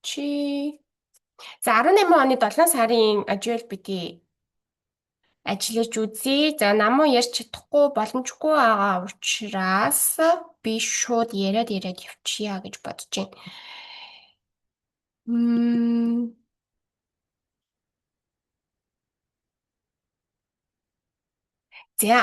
Чи. За 18 оны 7 сарын JLPT ажиллаж үзье. За намуу ярьж чадахгүй боломжгүй байгаа учраас би шууд яриад яриад явчихъя гэж бодож байна. За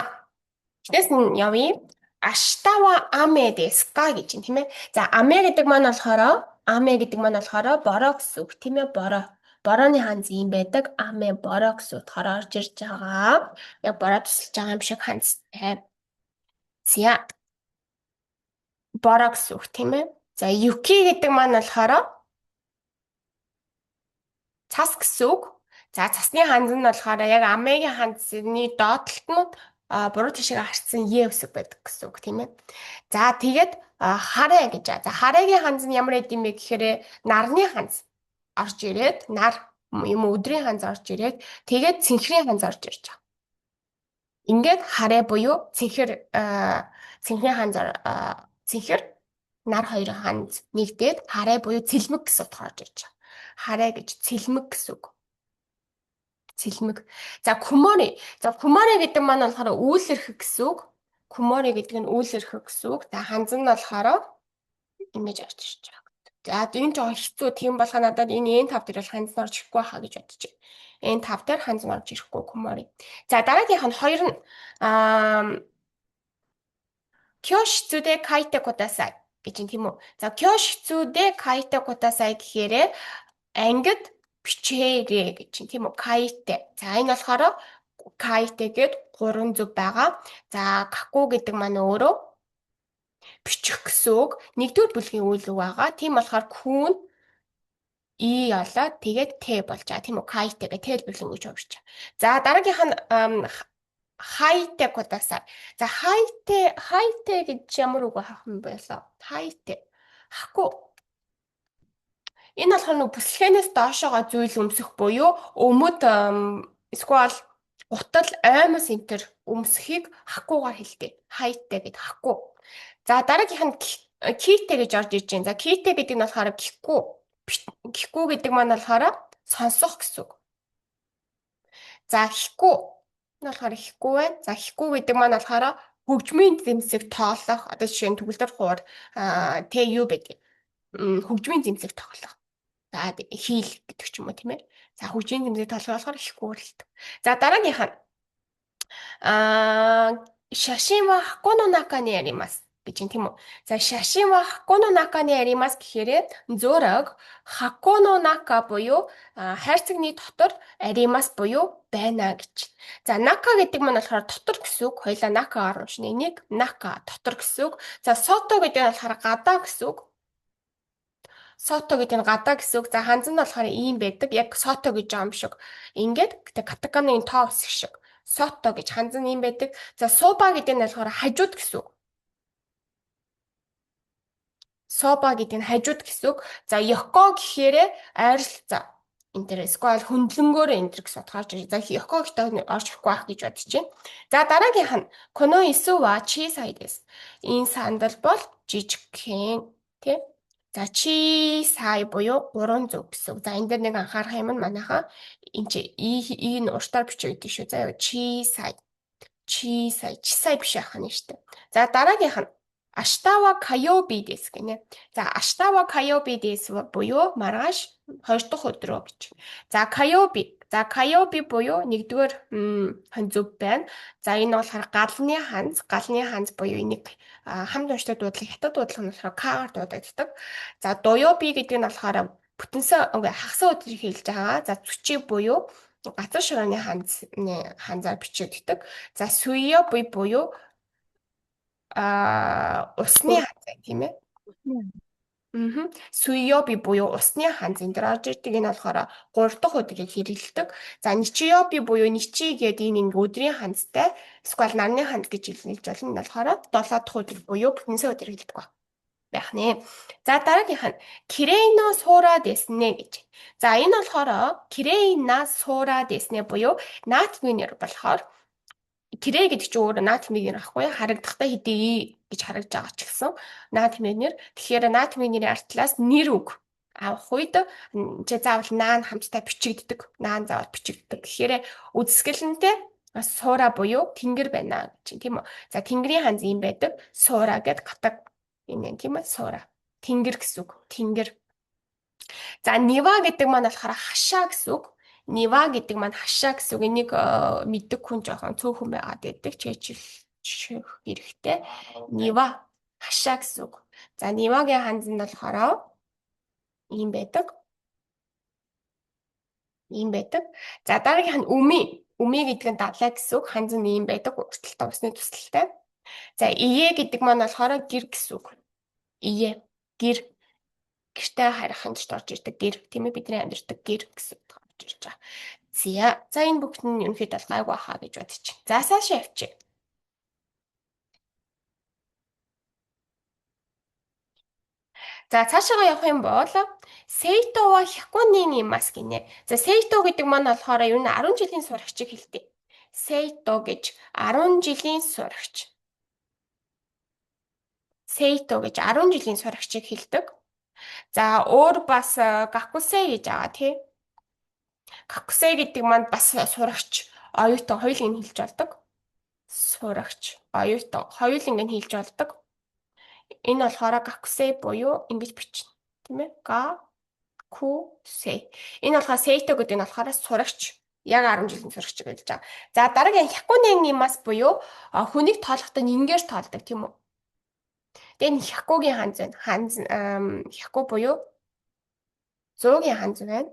эхнээс нь явъя. 明日は雨ですか гэж юм тийм ээ. За 雨 гэдэг маань болохоор 雨 гэдэг маань болохоор бороо гэсэн үг тийм ээ. Бороо. Борооны ханз ийм байдаг. 雨 бороо гэсэн утгаар орж ирж байгаа. Яг бороо тусалж байгаа юм шиг ханзтай. За бороо гэсэн үг тийм ээ. За 雪 гэдэг маань болохоор цас гэсэн үг. За цасны ханз нь болохоор яг 雨 гийн ханзны доод талд нь буруу тишээ харсан е үсэг байдаг гэсэн үг тийм ээ. За тэгээд 晴れ гэж. За 晴れ гийн ханз нь ямар байд юм бэ гэхээр нарны ханз орж ирээд нар юм өдрийн ханз орж ирээд тэгээд цэнхрийн ханз орж ирж байгаа. Ингээд 晴れ буюу цэнхэр цэнхрийн ханз цэнхэр нар хоёрын ханз нэгдээд 晴れ буюу цэлмэг гэсэн утгаар орж ирж байгаа. 晴れ гэж цэлмэг гэсэн үг. Цэлмэг. За 曇り. За 曇り гэдэг маань болохоор үүлэрхэг гэсэн үг. 曇り гэдэг нь үүлэрхэг гэсэн үг. За ханз нь болохоор ингэж орж ирж байгаа. За энэ жоохон хэцүү. Тийм болохоор надад энэ N5 дээр бол ханз нь орж ирэхгүй хаа гэж бодож байна. N5 дээр ханз нь орж ирэхгүй 曇り. За дараагийнх нь хоёр нь 教室で書いてください гэж юм тийм үү. За 教室で書いてください гэхээр ангид бичээрэй гэж чинь тийм үү? 書いて. За энэ болохоор 書いて гээд гурван зөв байгаа. За 書く гэдэг маань өөрөө бичих гэсэн үг. Нэгдүгээр бүлгийн үйл үг байгаа. Тийм болохоор く нь и болоо тэгээд て болж байгаа. Тийм үү? 書いて гэ тэл бүлгийн үйл хувирч. За дараагийнх нь はいてください. За はいてはいて гэж ямар үг авах юм болоо? はいて. はく. Энэ болохоор нэг бүслэхэнээс доошоогоо зүйл өмсөх буюу өмд эсвэл гутал оймос энэ төр өмсөхийг はく гаар хэлдэг. はいて гэд はく. За дараагийнх нь 聞いて гэж орж ирж байна. За 聞いて гэдэг нь болохоор 聞く. 聞く гэдэг маань болохоор сонсох гэсэн үг. За 弾く. Энэ болохоор 弾く байна. За 弾く гэдэг маань болохоор хөгжмийн зэмсэг тоолох. Одоо жишээ нь төгөлдөр хуур тэ юу байдаг. Хөгжмийн зэмсэг тоглох. За хийл гэдэг ч юм уу тийм ээ. За хөгжмийн зэмсэг тоглох болохоор 弾く хэлдэг. За дараагийнх нь 写真は箱の中にあります гэж юм тийм үү. За 写真は箱の中にあります гэхээр зураг 箱の中 буюу хайрцагны дотор あります буюу байна гэж. За 中 гэдэг маань болохоор дотор гэсэн үг. Хоёлаа 中 гаар уншина. Энийг 中 дотор гэсэн үг. За 外 гэдэг нь болохоор гадаа гэсэн үг. 外 гэдэг нь гадаа гэсэн үг. За ханз нь болохоор ийм байдаг. Яг 外 гэж байгаа юм шиг. Ингээд гэтэ катаканын тоо үсэг шиг. 外 гэж ханз нь ийм байдаг. За そば гэдэг нь болохоор хажууд гэсэн үг. そば гэдэг нь хажууд гэсэн үг. За 横 гэхээр ойролцоо. Энэ дээр эсвэл хөндлөнгөөр энэ төр гэсэн утгаар орж. За 横 гэхдээ орж ирэхгүй байх гэж бодож байна. За дараагийнх нь この椅子は小さいです. Энэ сандал бол жижигхэн тий. За 小さい буюу гурван зөв гэсэн үг. За энэ дээр нэг анхаарах юм нь манайхан энэ чи и нь уртаар бичигдэн шүү. За 小さい. 小さい ちさい биш байх нь шүү дээ. За дараагийнх нь 明日は火曜日です гинэ. За 明日は火曜日です буюу маргааш хоёр дахь өдрөө гэж. За 火曜日. За 火曜日 буюу нэгдүгээр хонь зөв байна. За энэ болохоор галны ханз, галны ханз буюу энийг хамт уншдаг дуудлага, хятад дуудлага нь болохоор К-гаар дуудагддаг. За 土曜日 гэдэг нь болохоор бүтэнсэн үгүй хагас өдрийг хэлж байгаа. За 土 буюу газар шорооны ханзны ханзаар бичигддэг. За 水曜日 буюу усны ханз тийм ээ. Аа. 水曜日 буюу усны ханз энэ дээр орж ирдэг. Энэ болохоор 3 дахь өдрийг хэрэглэдэг. За 日曜日 буюу 日 гэдэг энэ ингээ өдрийн ханзтай эсвэл нарны ханз гэж хэлж болно. Энэ болохоор 7 дахь өдөр буюу бүтэнсэн өдрийг хэлдэг байх нэ. За дараагийнх нь きれいな空ですね гэж. За энэ болохоор きれいな空ですね буюу なтмийн нэр болохоор きれい гэдэг чинь өөрөө な тэмдэг нэр байхгүй харагдахдаа хэдий гэж харагдаж байгаа ч гэсэн なтэмдэг нэр. Тэгэхээр なтэмдэг нэрийн ард талаас нэр үг Авах үед чи заавал наан хамтдаа бичигддэг. Наан заавал бичигддэг. Тэгэхээр үзэсгэлэнтэй суура буюу тэнгэр байна гэж тийм үү. За тэнгэрийн ханз юм байдаг. Суура гэд катаг энэ тийм үү? Суура. Тэнгэр гэсэн үг. Тэнгэр. За нива гэдэг маань болохоор хашаа гэсэн үг. Нива гэдэг маань хашаа гэсэн үг. Энийг мэддэг хүн жоохон цөөхөн байгаад байдаг. Чэйжлэх хэрэгтэй. Нива хашаа гэсэн үг. За нивагийн ханз нь болохоор ийм байдаг. Ийм байдаг. За дараагийнх нь үми. Үми гэдэг нь далай гэсэн үг. Ханз нь ийм байдаг. Урталтай усны туслалтай. За ие гэдэг маань болохоор гэр гэсэн үг. Ие гэр гэртээ хариханд ч орж ирдэг гэр тийм ээ, бидний амьдардаг гэр гэсэн үг орж ирж байгаа. За энэ бүгд нь ерөнхийдөө бол гайгүй хаа гэж бодчих. За цаашаа явчих. За цаашаа явах юм бол 生徒は 百人います гинэ. За 生徒 гэдэг маань болохоор ер нь 10 жилийн сурагчийг хэлдэг. 生徒 гэж 10 жилийн сурагч. 生徒 гэж 10 жилийн сурагчийг хэлдэг. За өөр бас 学生 гэж байгаа тий. 学生 гэдэг маань бас сурагч, оюутан хоёулыг хэлж болдог. Сурагч, оюутан хоёулыг нь хэлж болдог. Энэ болохоор 学生 буюу ингэж бичнэ. Тийм ээ? 学生. Энэ болохоор 生徒 гэдэг нь болохоор сурагч. Яг 10 жилийн сурагч гэж байгаа. За дараагийн 百人います буюу хүнийг тоолохдоо нингээр тоолдог тийм үү? Тэгээ энэ 百-гийн ханз байна. Ханз 百 буюу 100-гийн ханз байна.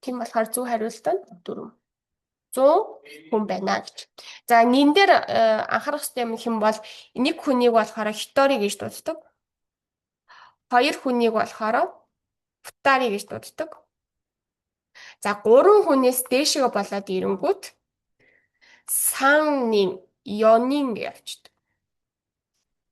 Тийм болохоор зөв хариулт нь 4. 100 хүн байна гэж. За нин дээр анхаарах хэрэгтэй юм хэм бол нэг хүнийг болохоор 一人 гэж дууддаг. Хоёр хүнийг болохоор 二人 гэж дууддаг. За гурван хүнээс дээшээ болоод ирэнгүүт 三人四人 гэж явчихдаг.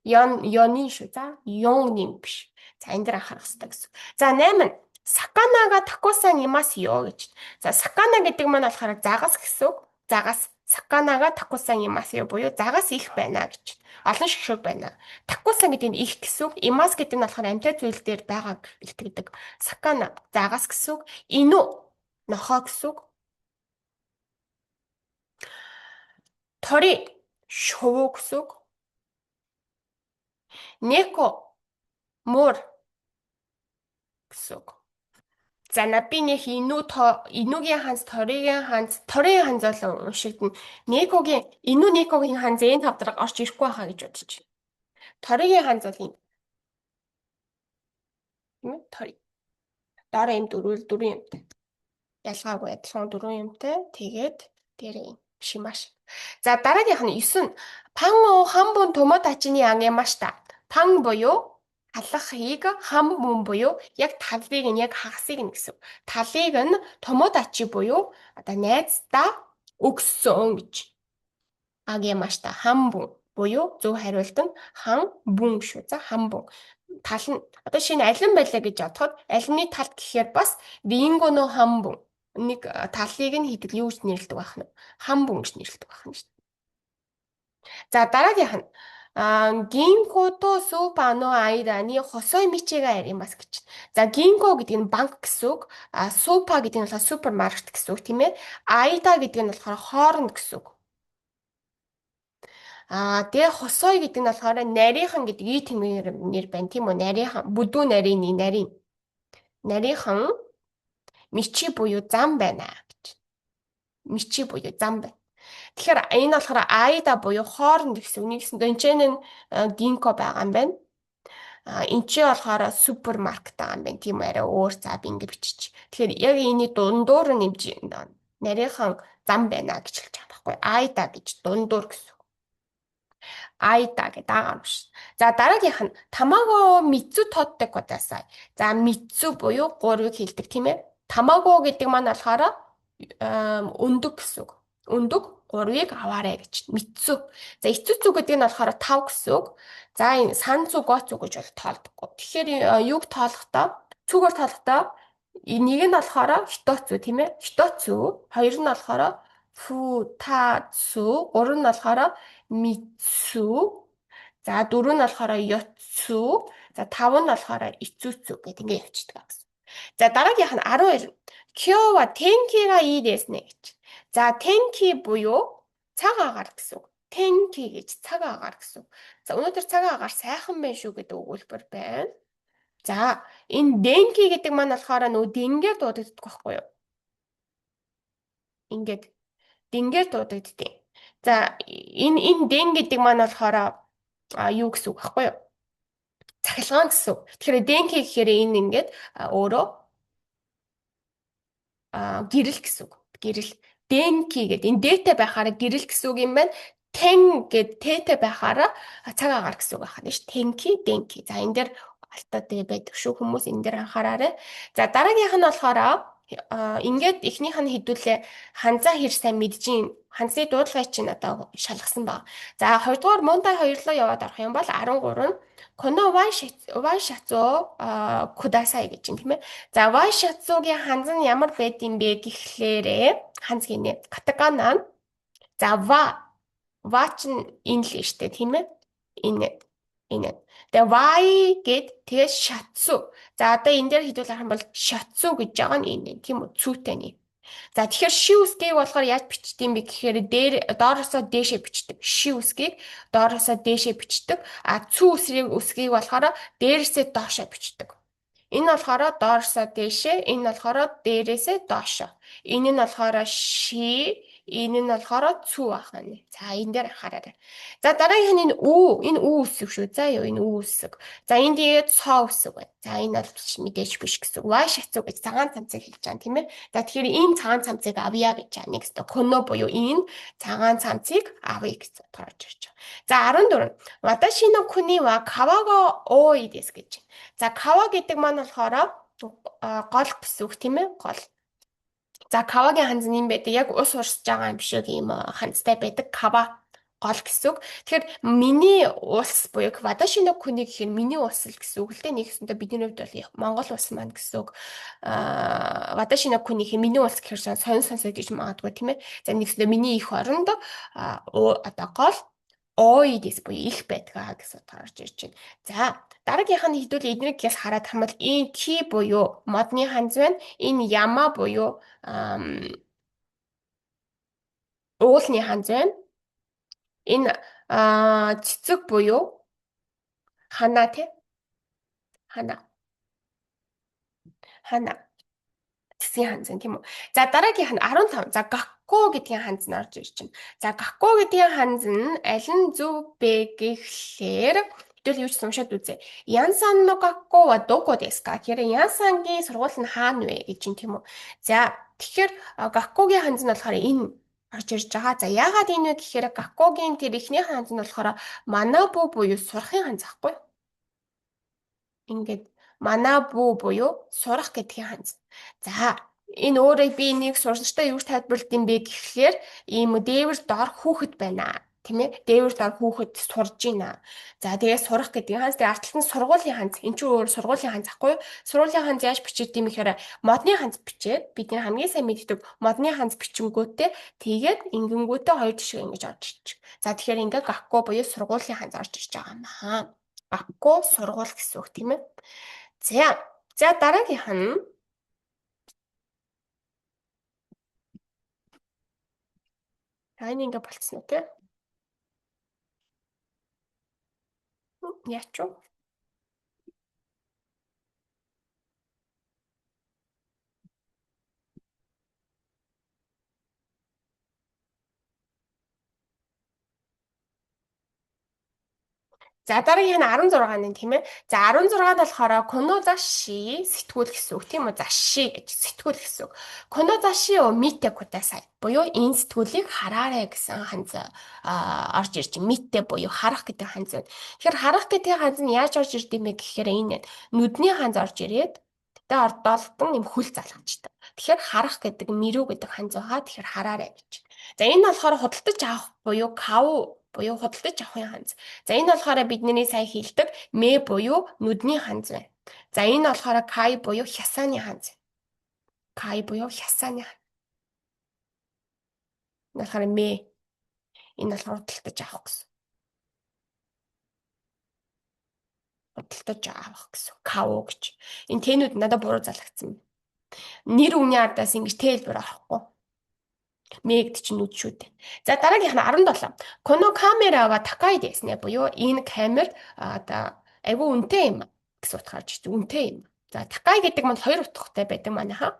四 四人 шүү. За 四人 биш. За энэ дээр анхаарах хэрэгтэй гэсэн. За 8 нь 魚がたくさんいますよ гэж. За 魚 гэдэг маань болохоор загас гэсэн үг. Загас 魚がたくさんいますよ буюу загас их байна гэж. Олон шгшөг байна. たくさん гэдэг нь их гэсэн үг. います гэдэг нь болохоор амьтай зүйл дээр байгааг илтгэдэг. 魚 загас гэсэн үг. 犬 нохой гэсэн үг. 鳥 шувуу гэсэн үг. 猫 муур гэсэн үг. За би нэх 犬 犬-гийн ханз, 鳥-гийн ханз, 鳥-ийн ханз бол уншигдана. 猫-гийн 犬 猫-гийн ханз энэ тавдраг орж ирэхгүй байхаа гэж бодож байна. 鳥-гийн ханз бол энэ. Тийм ээ? 鳥. Доороо юм дөрвөл дөрвөн юмтай. Ялгаагүй адилхан дөрвөн юмтай. Тэгээд дээр юм шимаш. За дараагийнх нь 9 нь パンを半分友達にあげました. パン буюу талахыг 半分 буюу яг талыг нь яг хагасыг нь гэсэн. Талыг нь 友達 буюу одоо найздаа өгсөн гэж. あげました. 半分 буюу зөв хариулт нь 半分 шүү. За 半分. Тал нь одоо шинэ алим байлаа гэж бодоход алимны тал гэхээр бас りんごの半分 нэг талыг нь хэдэл юу гэж нэрлэдэг байх нь? 半分 гэж нэрлэдэг байх нь шүү. За дараагийнх нь 銀行とスーパーの間に細い道があります гэж. За 銀行 гэдэг нь банк гэсэн үг, スーパー гэдэг нь болохоор супермаркет гэсэн үг тийм ээ. 間 гэдэг нь болохоор хооронд гэсэн үг. Тэгээ 細い гэдэг нь болохоор нарийнхан гэдэг и тэмгээр нэр байна тийм үү? Нарийнхан, бүдүү нарийн нарийн. Нарийнхан 道 буюу зам байна гэж. 道 буюу зам байна. Тэгэхээр энэ болохоор 間 буюу хооронд гэсэн үг. Нэгсэн энэ ч нь 銀行 байгаа юм байна. Энэ ч болохоор супермаркет байгаа юм байна. Тийм арай өөр за би ингэ бичиж. Тэгэхээр яг энэний дундуур нь нэмж нарийнхан зам байна гэж хэлж байгаа байхгүй. 間 гэж дундуур гэсэн үг. 間 гэдэг агаар биш. За дараагийнх нь 卵を三つ取ってください. За 三つ буюу гурвыг хэлдэг тийм ээ. 卵 гэдэг маань болохоор өндөг гэсэн үг. Өндөг гурвыг аваарай гэж. 三つ. За 五つ гэдэг нь болохоор 5 гэсэн үг. За энэ 三つ五つ гэж бол тоолдоггүй. Тэгэхээр юуг тоолохдоо цүгээр тоолохдоо нэг нь болохоор 一つ тийм ээ. 一つ, хоёр нь болохоор 二つ, гурав нь болохоор 三つ, за дөрөв нь болохоор 四つ, За 5 нь болохоор 5 гэдэг ингэ явчихдаг гэсэн. За дараагийнх нь 12. 今日は天気がいいですね гэж. За 天気 буюу цаг агаар гэсэн үг. 天気 гэж цаг агаар гэсэн үг. За өнөөдөр цаг агаар сайхан байна шүү гэдэг өгүүлбэр байна. За энэ 電気 гэдэг маань болохоор нөгөө дэнгээр дуудагддаг байхгүй юу? Ингээд дэнгээр дуудагддаг. За энэ 電 гэдэг маань болохоор юу гэсэн үг байхгүй юу? Цахилгаан гэсэн үг. Тэгэхээр 電気 гэхээр энэ ингээд өөрөө гэрэл гэсэн үг. Гэрэл 電気 гэдэг энэ дээтэй байхаараа гэрэл гэсэн үг юм байна. 天 гэд тэтэй байхаараа цаг агаар гэсэн үг байна ш. 天気, 電気. За энэ дээр алтаа тэгээ байдаг шүү хүмүүс энэ дээр анхаараарай. За дараагийнх нь болохоор ингээд эхнийх нь хэдүүлээ ханзаа хэр сайн мэдж ханзны дуудлагыг чинь одоо шалгасан баг. За хоёрдугаар 問題 хоёр руу яваад орох юм бол 13 нь このワイシャツをください гэж юм тийм ээ. За ワイシャツгийн ханз нь ямар байд юм бэ гэхлээрээ ханз гинэ. Катакана. За ワ ワ чинь энэ л штэ тийм ээ. Энэ энэ. Тэгээ ワイ гэд тэгээ シャツ. За одоо энэ дээр хэдүүл харах юм бол シャツ гэж байгаа нь энэ тийм үү? ツ-тэй нь. За тэгэхээр シ үсгийг болохоор яаж бичдэг юм бэ гэхээр дээр доороосоо дээшээ бичдэг. シ үсгийг доороосоо дээшээ бичдэг. А ツ үсгийг болохоор дээрээсээ доошоо бичдэг. Энэ болохоор доороосоо дээшээ, энэ болохоор дээрээсээ доошоо. Энэ нь болохоор シ, энэ нь болохоор ツ байх нь. За энэ дээр анхаараарай. За дараагийнх нь энэ ウ, энэ ウ үсэг шүү. За юу энэ ウ үсэг. За энэ тэгээд ソ үсэг байна. За энэ бол мэдээж биш гэсэн. ワイシャツ гэж цагаан цамцыг хэлж байгаа тийм ээ. За тэгэхээр энэ цагаан цамцыг авъя гэж байгаа. Нэг өстө この буюу энэ цагаан цамцыг авъя гэсэн утгаар орж ирж байгаа. За 14. 私の国は川が多いです гэж. За 川 гэдэг маань болохоор гол гэсэн үг тийм ээ. Гол. За 川-гийн ханз нь юм байдаг. Яг ус урсж байгаа юм шиг ийм ханзтай байдаг. 川 гол гэсэн үг. Тэгэхээр миний улс буюу 私の国 гэхээр миний улс л гэсэн үг л дээ. Нэгсэндээ бидний хувьд бол Монгол улс маань гэсэн үг. Аа 私の国 гэхээр миний улс гэхээр сонь сонсоо гэж магадгүй тийм ээ. За нэгсэндээ миний их оронд одоо гол 多いです буюу их байдгаа гэсэн утгаар орж ирж байна. За дараагийнх нь хэдүүл эднийг гэл хараад хамбал энэ 木 буюу модны ханз байна. Энэ 山 буюу уулны ханз байна. Энэ цэцэг буюу 花 тий? 花. 花. Цэцгийн ханз байна тийм үү? За дараагийнх нь 15. За 学校 гэдгийн ханз нь орж ирж байна. За 学校 гэдгийн ханз нь аль нь зөв бэ гэхлээр хэдүүл юу ч уншаад үзье. ヤンさんの学校はどこですか? Тэгэхээр Янсангийн сургууль нь хаана вэ гэж юм тийм үү? За тэгэхээр 学校-гийн ханз нь болохоор энэ орж ирж байгаа. За яагаад энэ вэ гэхээр 学校-гийн тэр эхнийх ханз нь болохоор 学ぶ буюу сурахын ханз ахгүй юу? Ингээд 学ぶ буюу сурах гэдгийн ханз. За энэ өөрөө би энийг сурагчтай юу тайлбарлалт юм бэ гэхлээр ийм дээвэр доор хүүхэд байна. Тийм ээ? Дээвэр доор хүүхэд сурж байна. За тэгээ сурах гэдгийн ханз. Тэгээ ард талд нь сургуулийн ханз. Энэ чинь өөр сургуулийн ханз ахгүй юу? Сургуулийн ханз яаж бичигд юм гэхээр модны ханз бичээд бидний хамгийн сайн мэддэг модны ханз бичингүүтээ тэгээд ингэнгүүтээ хоёр жишээ ингэж орж ирчих. За тэгэхээр ингээ 学校 буюу сургуулийн ханз орж ирж байгаа юм аа. 学校 сургууль гэсэн үг тийм ээ. За за дараагийнх нь за энэ ингээ болцсон уу те? Яач вэ? За дараагийнх нь 16 нь тийм ээ. За 16 нь болохоор この雑誌 сэтгүүл гэсэн үг тийм үү? 雑誌 гэж сэтгүүл гэсэн үг. この雑誌を見てください буюу энэ сэтгүүлийг хараарай гэсэн ханз орж ирж 見て буюу харах гэдэг ханз байна. Тэгэхээр харах гэдэг ханз нь яаж орж ирд юм бэ гэхээр энэ нүдний ханз орж ирээд тэгээ ордолд нь юм хөл залгаждаг. Тэгэхээр харах гэдэг 見る гэдэг ханз байгаа. Тэгэхээр хараарай гэж. За энэ болохоор худалдаж авах буюу 買う буюу худалдаж авахын ханз. За энэ болохоор бидний сайн хэлдэг 目 буюу нүдний ханз байна. За энэ болохоор 買い буюу хясааны ханз. 買い буюу хясааны ханз. Энэ болохоор 目. Энэ болохоор худалдаж авах гэсэн. Худалдаж авах гэсэн. 買う гэж. Энэ тэнүүд надад буруу залгагдсан. Нэр үгний ардаас ингэж т хэлбэр орохгүй. Мэгд чинь нүд шүү дээ. За, дараагийнх нь 17. このカメラは高いですね буюу энэ камер одоо айгүй үнэтэй юм гэсэн утгаар ч үнэтэй юм. За, 高い гэдэг маань хоёр утгатай байдаг манайхаа.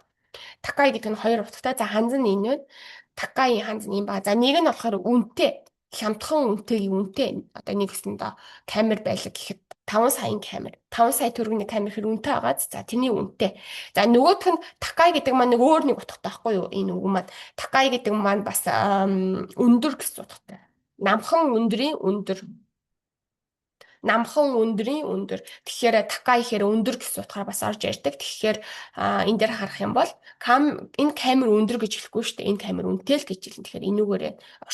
高い гэдэг нь хоёр утгатай. За, 漢字 нь энэ байна. 高い 漢字 нь юм ба. За, нэг нь болохоор үнэтэй. Хямдхан үнэтэйг үнэтэй. Одоо нэг гэсэндээ камер байлаа гэхэд 5 саяын камер, 5 сая төгрөгийн камер хэр үнэтэй байгааз, за, тэрний үнэтэй. За, нөгөөх нь 高い гэдэг маань нэг өөр нэг утгатай байхгүй юу? Энэ үг маань 高い гэдэг маань бас өндөр гэсэн утгатай. Намхан өндрийн өндөр. Намхан өндрийн өндөр. Тэгэхээр 高い гэхээр өндөр гэсэн утгаар бас орж ирдэг. Тэгэхээр энэ дээр харах юм бол энэ камер өндөр гэж хэлэхгүй шүү дээ. Энэ камер үнэтэй л гэж хэлнэ. Тэгэхээр энүүгээрээ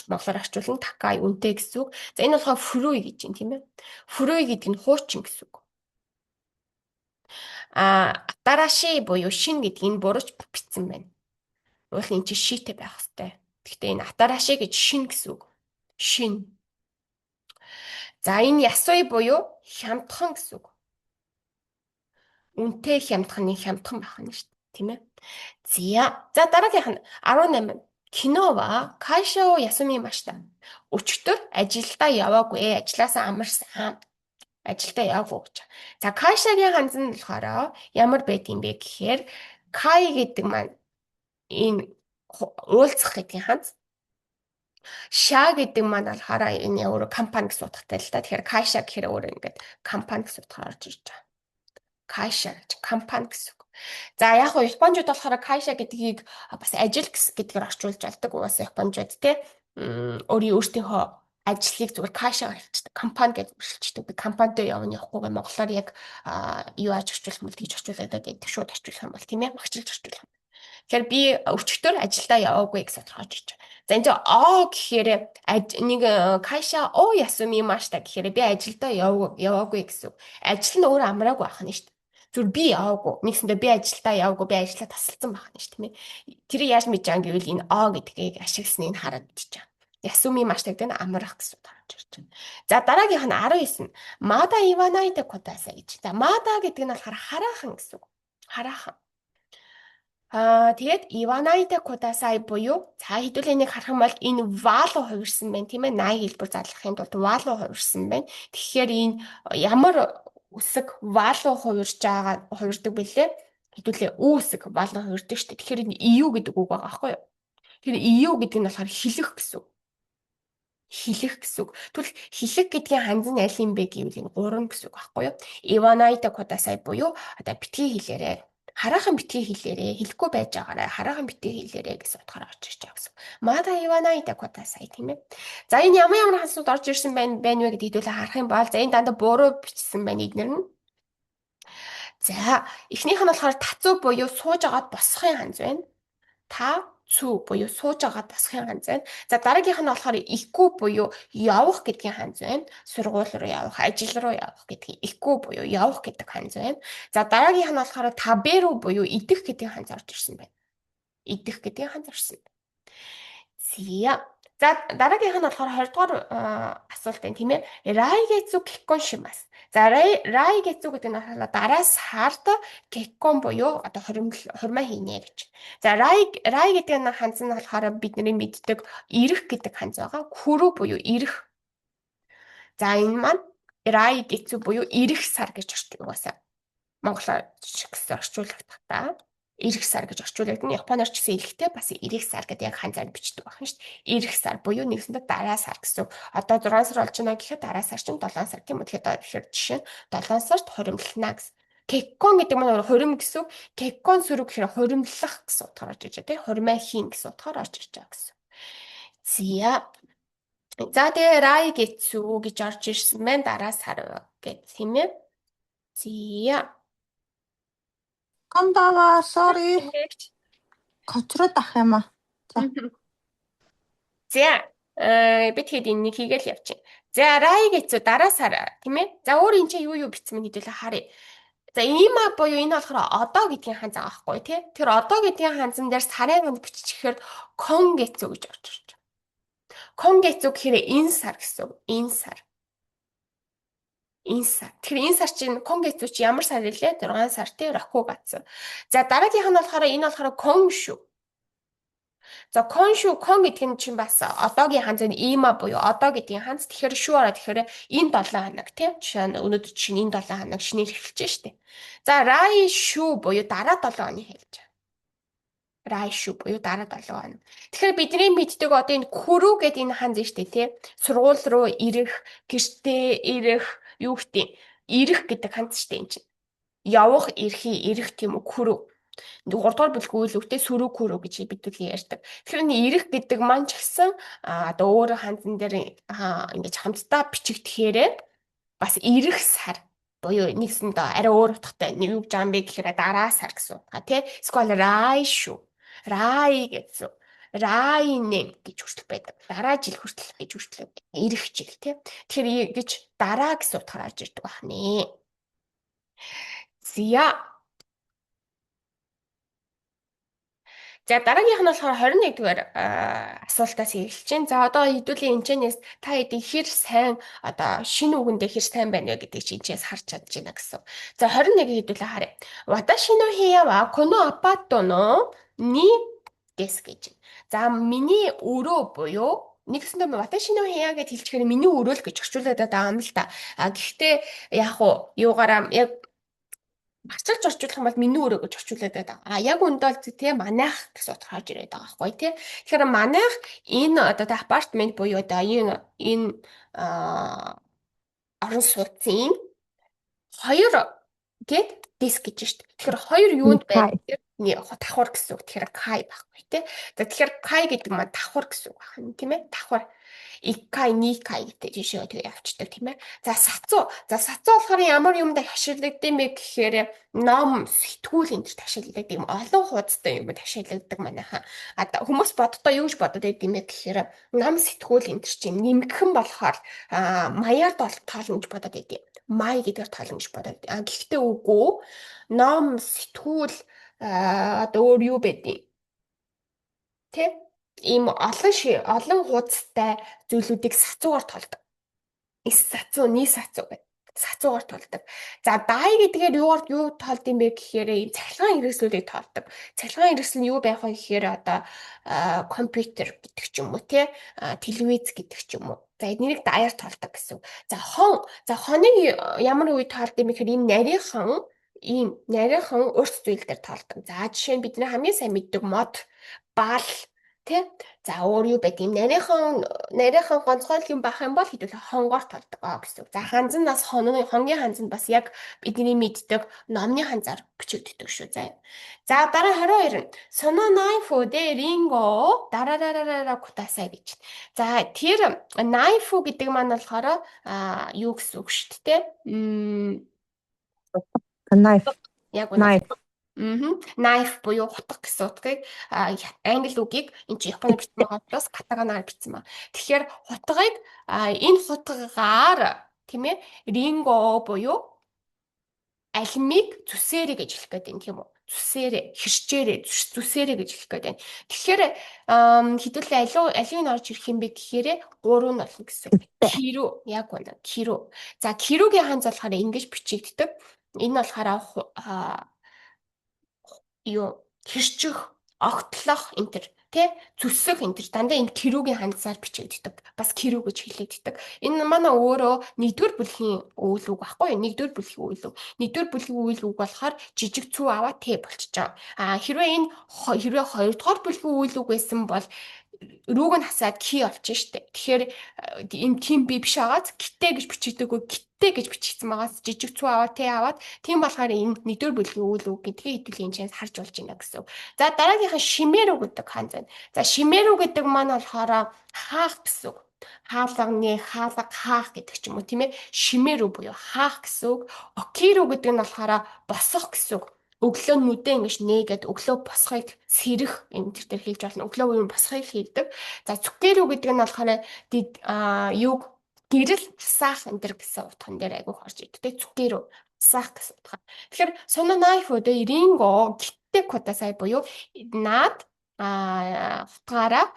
монголоор орчуулна, 高い үнэтэй гэсэн үг. За, энэ болохоор 古い гэж юм, тийм ээ. 古い гэдэг нь хуучин гэсэн үг. А 新しい буюу шинэ гэдэг энэ бурууч бичсэн байна. Уул энэ чи し тэй байх хэвээр. Гэхдээ энэ 新しい гэж шинэ гэсэн үг. Шинэ. За, энэ 安い буюу хямдхан гэсэн үг. Үнэтэй хямдханы хямдхан байх нь шүү дээ, тийм ээ. За, за, дараагийнх нь 18. 昨日は会社を休みました. Өчигдөр ажилдаа яваагүй, ажлаасаа амарсан. Ажилдаа яваагүй гэж. За, 会社 гийн 漢字 нь болохоор ямар байд юм бэ гэхээр 会 гэдэг маань энэ уулзах гэдгийн 漢字. 社 гэдэг маань болохоор энэ өөрөө компани гэсэн утгатай л та. Тэгэхээр 会社 гэхээр өөрөө ингээд компани гэсэн утгаар орж ирж байгаа. 会社 гэж компани гэсэн үг. За, яг нь японочууд болохоор 会社 гэдгийг бас ажил гэдгээр орчуулж болдог. Угаасаа японочууд те өөрийн өөртөөхөө ажлыг зүгээр 会社 гаар хэлчихдэг. Компани гэж хэлчихдэг. Би компанид явна, явахгүйгээ монголоор яг юу яаж орчуулах юм бол тэгж орчуулаад байдаг. Шууд орчуулах юм бол, тийм ээ, магчилж орчуулах юм. Тэгэхээр би өчигдөр ажилдаа яваагүй гэж тодорхойлж ирж байгаа. За, энэ を гэхээр нэг 会社を休みました гэхээр би ажилдаа яваагүй гэсэн. Ажил нь өөр амраагүй байх нь шүү дээ. Зүгээр би яваагүй. Нэгсэндээ би ажилдаа яваагүй, би ажлаа тасалсан байх нь шүү, тийм ээ. Тэр яаж мэдэж байгаа гэвэл энэ を гэдгийг ашигласныг хараад мэдэж байгаа. 休みました гэдэг нь амрах гэсэн үг орж ирж байна. За, дараагийнх нь 19 нь まだ言わないでください гэж. За, まだ гэдэг нь болохоор хараахан гэсэн үг. Хараахан. Аа, тэгээд 言わないでください буюу за, хэдүүлээ энийг харах юм бол энэ わ руу хувирсан байна, тийм ээ, ない хэлбэр залгахын тулд わ руу хувирсан байна. Тэгэхээр энэ ямар үсэг わ руу хувирж байгаа, хувирдаг бэлээ? Хэдүүлээ ү үсэг わ руу хувирдаг шүү дээ. Тэгэхээр энэ 言う гэдэг үг байгаа байхгүй юу? Тэгэхээр 言う гэдэг нь болохоор хэлэх гэсэн үг. Хэлэх гэсэн үг. Тэгвэл хэлэх гэдгийн 漢字 нь аль юм бэ гэвэл энэ гурван гэсэн үг байхгүй юу? 言わないでください буюу одоо битгий хэлээрээ, хараахан битгий хэлээрээ, хэлэхгүй байж байгаарай, хараахан битгий хэлээрээ гэсэн утгаар орж ирж байгаа гэсэн. まだ言わないでください, тийм ээ. За, энэ ямар ямар 漢字 нууд орж ирсэн байна байна вэ гэдгийг хэдүүлээ харах юм бол, за, энэ дандаа буруу бичсэн байна эднэр нь. За, эхнийх нь болохоор 立つ буюу сууж агаад босохын 漢字 байна. 立つ буюу сууж агаад босохын 漢字 байна. За, дараагийнх нь болохоор 行く буюу явах гэдгийн 漢字 байна. Сургууль руу явах, ажил руу явах гэдгийг 行く буюу явах гэдэг 漢字 байна. За, дараагийнх нь болохоор 食べる буюу идэх гэдгийн 漢字 орж ирсэн байна. Идэх гэдгийн 漢字 орсон байна. За. За, дараагийнх нь болохоор 20 дугаар асуулт байна, тийм ээ. 来月結婚します. За, 来月 гэдэг нь болохоор дараа сард 結婚 буюу одоо хуримтлал хурмаа хийнэ гэж. За, 来 гэдэг нь 漢字 нь болохоор бидний мэддэг ирэх гэдэг 漢字 байгаа. 来る буюу ирэх. За, энэ маань 来月 буюу ирэх сар гэж орчих угаасаа. Монголоор гэсэн орчуулагдах та, ирэх сар гэж орчуулагдана. Японоор ч гэсэн ирэхдээ бас ирэх сар гэдэг яг 漢字 аар бичдэг байх нь шүү дээ. Ирэх сар буюу нэгсэндээ дараа сар гэсэн. Одоо 6 сар болж байна гэхэд дараа сар чинь 7 сар, тийм үү? Тэгэхээр жишээ нь 7 сард хуримтлана гэсэн. 結婚 гэдэг маань хурим гэсэн. 結婚する гэхээр хуримтлах гэсэн утгаар орж ирж байгаа, тийм, хуримаа хийн гэсэн утгаар орж ирж байгаа гэсэн. За. За, тэгээ 来月 гэж орж ирсэн байна, дараа сар гэж, тийм ээ. За. こんばんは, sorry. Кочроод ах юм аа. За. За, би тэгэхэд энийг хийгээл явчих. За, 来月 дараа сар, тийм ээ. За, өөр энэ чинь юу юу бичсэн мэн хэдүүлээ харъя. За, 今 буюу энэ болохоор одоо гэдгийн 漢字 байгаа байхгүй тий. Тэр одоо гэдгийн 漢字 дээр сарын ханд биччихээр 今月 гэж орж ирж байгаа. 今月 гэхээр энэ сар гэсэн үг. Энэ сар. Энэ сар. Тэгэхээр энэ сар чинь 今月 чи ямар сар илээ? 6 сар тий 六月. За дараагийнх нь болохоор энэ болохоор 今週. За 今週 今 гэдэг нь чинь бас одоогийн ханз нь 今 буюу одоо гэдгийн ханз. Тэгэхээр 週 ороод тэгэхээр энэ 7 хоног тий. Жишээ нь өнөөдөр чинь энэ 7 хоног шинээр эхэлж штэ. За 来週 буюу дараа 7 хоногийг хэлж байгаа. 来週 буюу дараа 7 хоног. Тэгэхээр бидний мэддэг одоо энэ 来る гэдэг энэ ханз штэ тий. Сургууль руу ирэх, гэртээ ирэх, юу гэдэг ирэх гэдэг ханз штэ энэ чинь. Явах, ирэхий, ирэх тийм үү 来る. 3 дугаар бүлэг үйл үгтэй する来る гэж бид бүл ярьдаг. Тэгэхээр энэ ирэх гэдэг маань ч гэсэн одоо өөр ханзан дээр ингэж хамтдаа бичигдэхээрээ бас ирэх сар буюу нэгсэндээ арай өөр утгатай нэг юу гэж байгаа юм бэ гэхээр дараа сар гэсэн утга тий. Эсвэл 来週 来 гэсэн 来年 гэж хүртэл байдаг. Дараа жил хүртэл гэж хүртэл ирэх жил тий. Тэгэхээр гэж дараа гэсэн утгаар орж ирдэг байна. За. За дараагийнх нь болохоор 21-р асуултаас эхэлж байна. За одоо хэдүүлийн энэчнээс та хэдий хэр сайн одоо шинэ үгэндээ хэр сайн байна вэ гэдгийг чинь энэчнээс харж чадж байна гэсэн. За 21 хэдүүлээ харъя. 私の部屋はこのアパートの2です гэж. За миний өрөө буюу нэгсэндээ 私の部屋 гэж хэлчихээр миний өрөө л гэж орчуулад байгаа юм л та. А гэхдээ яг уу юугаараа яг марчилж орчуулах юм бол миний өрөө гэж орчуулад байдаг. А яг үндэ бол тийм манайх гэсэн утгаар орж ирээд байгаа байхгүй тий. Тэгэхээр манайх энэ одоо тэ апартмент буюу одоо энэ орон сууцын хоёр гээд です гэж шүү дээ. Тэгэхээр хоёр юунд байна гэхээр давхар гэсэн үг. Тэгэхээр 階 байхгүй тий. За тэгэхээр 階 гэдэг маань давхар гэсэн үг байна тийм ээ. Давхар. 一階, 二階 гэдэг жишээ тэгээ явцдаг тийм ээ. За 札. За 札 болохоор ямар юмд ашигладаг юм бэ гэхээр ном, сэтгүүл энэ төр ашигладаг юм. Олон хуудастай юм ашигладаг манайхан. А хүмүүс боддоо юу гэж бодод байд юм бэ гэхээр ном, сэтгүүл энэ төр чинь нэмгхэн болохоор маяар тоолно гэж бодод байд юм. Май гэдгээр тоолно гэж бодод. А гэхдээ үгүй. Ном, сэтгүүл одоо өөр юу байдیں۔ Тэ? Ийм олон олон хуудастай зүйлүүдийг 札 уугаар тоолдог. 一冊, 二冊 гэдэг. 札 уугаар тоолдог. За 台 гэдгээр юугаар юу тоолд юм бэ гэхээр ийм цахилгаан хэрэгслүүдийг тоолдог. Цахилгаан хэрэгсэл нь юу байх вэ гэхээр одоо компьютер гэдэг ч юм уу тий, телевиз гэдэг ч юм уу. За эднийг 台 аар тоолдог гэсэн. За 本. За хоныг ямар үе тоолд юм бэ гэхээр ийм нарийнхан урт зүйл дээр тоолдог. За жишээ нь бидний хамгийн сайн мэддэг мод, бал тий. За өөр юу байд юм нарийнхан гонцгой юм байх юм бол хэдүүл 本 оор тоолдог гэсэн үг. За ханзанаас хонгийн ханзанд бас яг бидний мэддэг номны ханзаар бичигддэг шүү. За. За дараа 22 нь そのナイフでリンゴ дараараараа ください гэж. За тэр ナイフ гэдэг маань болохоор юу гэсэн үг шүү дээ. Knife. Яг үнэ. Knife. Knife буюу хутга гэсэн утгыг англи үгийг энэ чинь Японы бичсэн байгаа учраас катаканаар бичсэн ба. Тэгэхээр хутгыг энэ хутгаар тийм ээ リンゴ буюу алимыг зүсээрэй гэж хэлэх гээд байна тийм үү? Зүсээрэй, хэрчээрэй, зүсээрэй гэж хэлэх гээд байна. Тэгэхээр хэдүүлээ алийг нь орж ирэх юм бэ гэхээр гурав нь болно гэсэн. 切る яг үнэ. 切る. За 切る гийн ханз болохоор ингэж бичигддэг. Энэ болохоор юу хэрчих, огтлох энэ төр тий зүсэх энэ төр дандаа энэ 切る гийн ханзаар бичигддэг. Бас 切る гэж хэлэгддэг. Энэ манай өөрөө нэгдүгээр бүлгийн үйл үг байхгүй юу? Нэгдүгээр бүлгийн үйл үг. Нэгдүгээр бүлгийн үйл үг болохоор жижиг つ аваа て болчихж байгаа. А хэрвээ энэ хэрвээ хоёрдугаар бүлгийн үйл үг байсан бол る г нь хасаад き болчих штэ. Тэгэхээр энэ тийм би биш байгааз きて гэж бичигдээгүй 切って гэж бичигдсэн байгаас жижиг つ аваад て аваад тийм болохоор энэ нэгдүгээр бүлгийн үйл үг гэдгийг хэдүүлийн чанс харж болж байна гэсэн. За дараагийнх нь 閉める гэдэг ханз байна. За 閉める гэдэг маань болохоор хаах гэсэн үг. Хаалга нэ хаалга хаах гэдэг ч юм уу тийм ээ. 閉める буюу хаах гэсэн үг. 起きる гэдэг нь болохоор босох гэсэн үг. Өглөө нүдээ ингэж нээгээд өглөө босхойг сэрэх энэ төр төр хэлж болно. Өглөө үеийн босхойг хийдэг. За つける гэдэг нь болохоор юуг гэрэл асаах энэ төр гэсэн утган дээр айгүйх орж ирдэг. つける асаах гэсэн утга. Тэгэхээр そのナイフでリンゴを切ってください буюу наад хутгаараа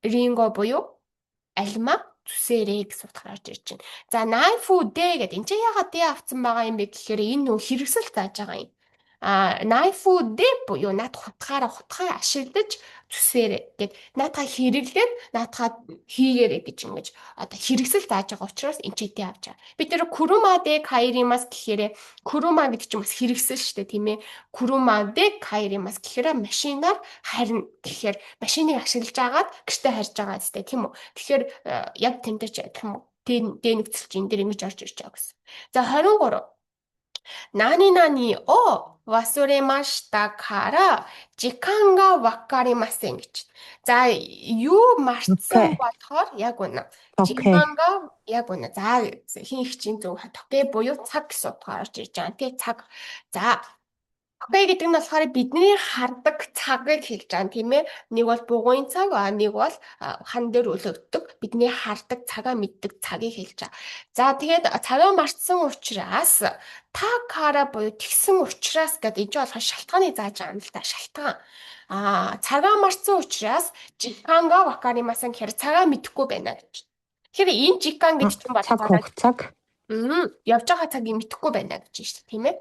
リンゴ буюу алимаа зүсээрээ гэсэн утгаар орж ирж байна. За, ナイフで гэдэг энэ чинь яагаад で авсан байгаа юм бэ гэхээр энэ нөө хэрэгсэл зааж байгаа юм. А ナイフで буюу над хутгаараа, хутгаа ашиглаж зүсээрээ гэд, наадхаа хэрэглээд наадхаа хийгээрэй гэж ингэж одоо хэрэгсэл зааж байгаа учраас энэ ч で авч байгаа. Бид нэр 車で帰ります гэхээр 車 гэдэг чинь бас хэрэгсэл шүү дээ, тийм ээ. 車で帰ります гэхээр машинаар харина гэхээр машиныг ашиглаж агаад гэртээ харж байгаа зү, тийм үү. Тэгэхээр яг тэмдэж адилхан で で нөхцөл чинь энэ дээр ингэж орж ирж байгаа гэсэн. За, 23. 何々を忘れましたから時間がわかりません гэж. За, юу мартсан болохоор, яг үнэ. 時間が яг үнэ. За, хин их чинь зөв, 時計 буюу цаг гэсэн утгаар орж ирж байгаа. Тэ, цаг. За, 時計 гэдэг нь болохоор бидний хардаг цагийг хэлж байгаа, тийм ээ. Нэг бол бугуйн цаг, нэг бол хан дээр өлөгддөг бидний хардаг цагаа мэддэг цагийг хэлж байгаа. За, тэгээд цагаа мартсан учраас たから буюу тэгсэн учраас гэдэг энэ чинь болохоор шалтгааны зааж байгаа юм л да, шалтгаан. А цагаа мартсан учраас 時間がわかりません гэхээр цагаа мэдэхгүй байна гэж. Тэгэхээр энэ 時間 гэдэг чинь Цаг болохоор хугацааг явж байгаа цагийг мэдэхгүй байна гэж байна шүү дээ, тийм ээ.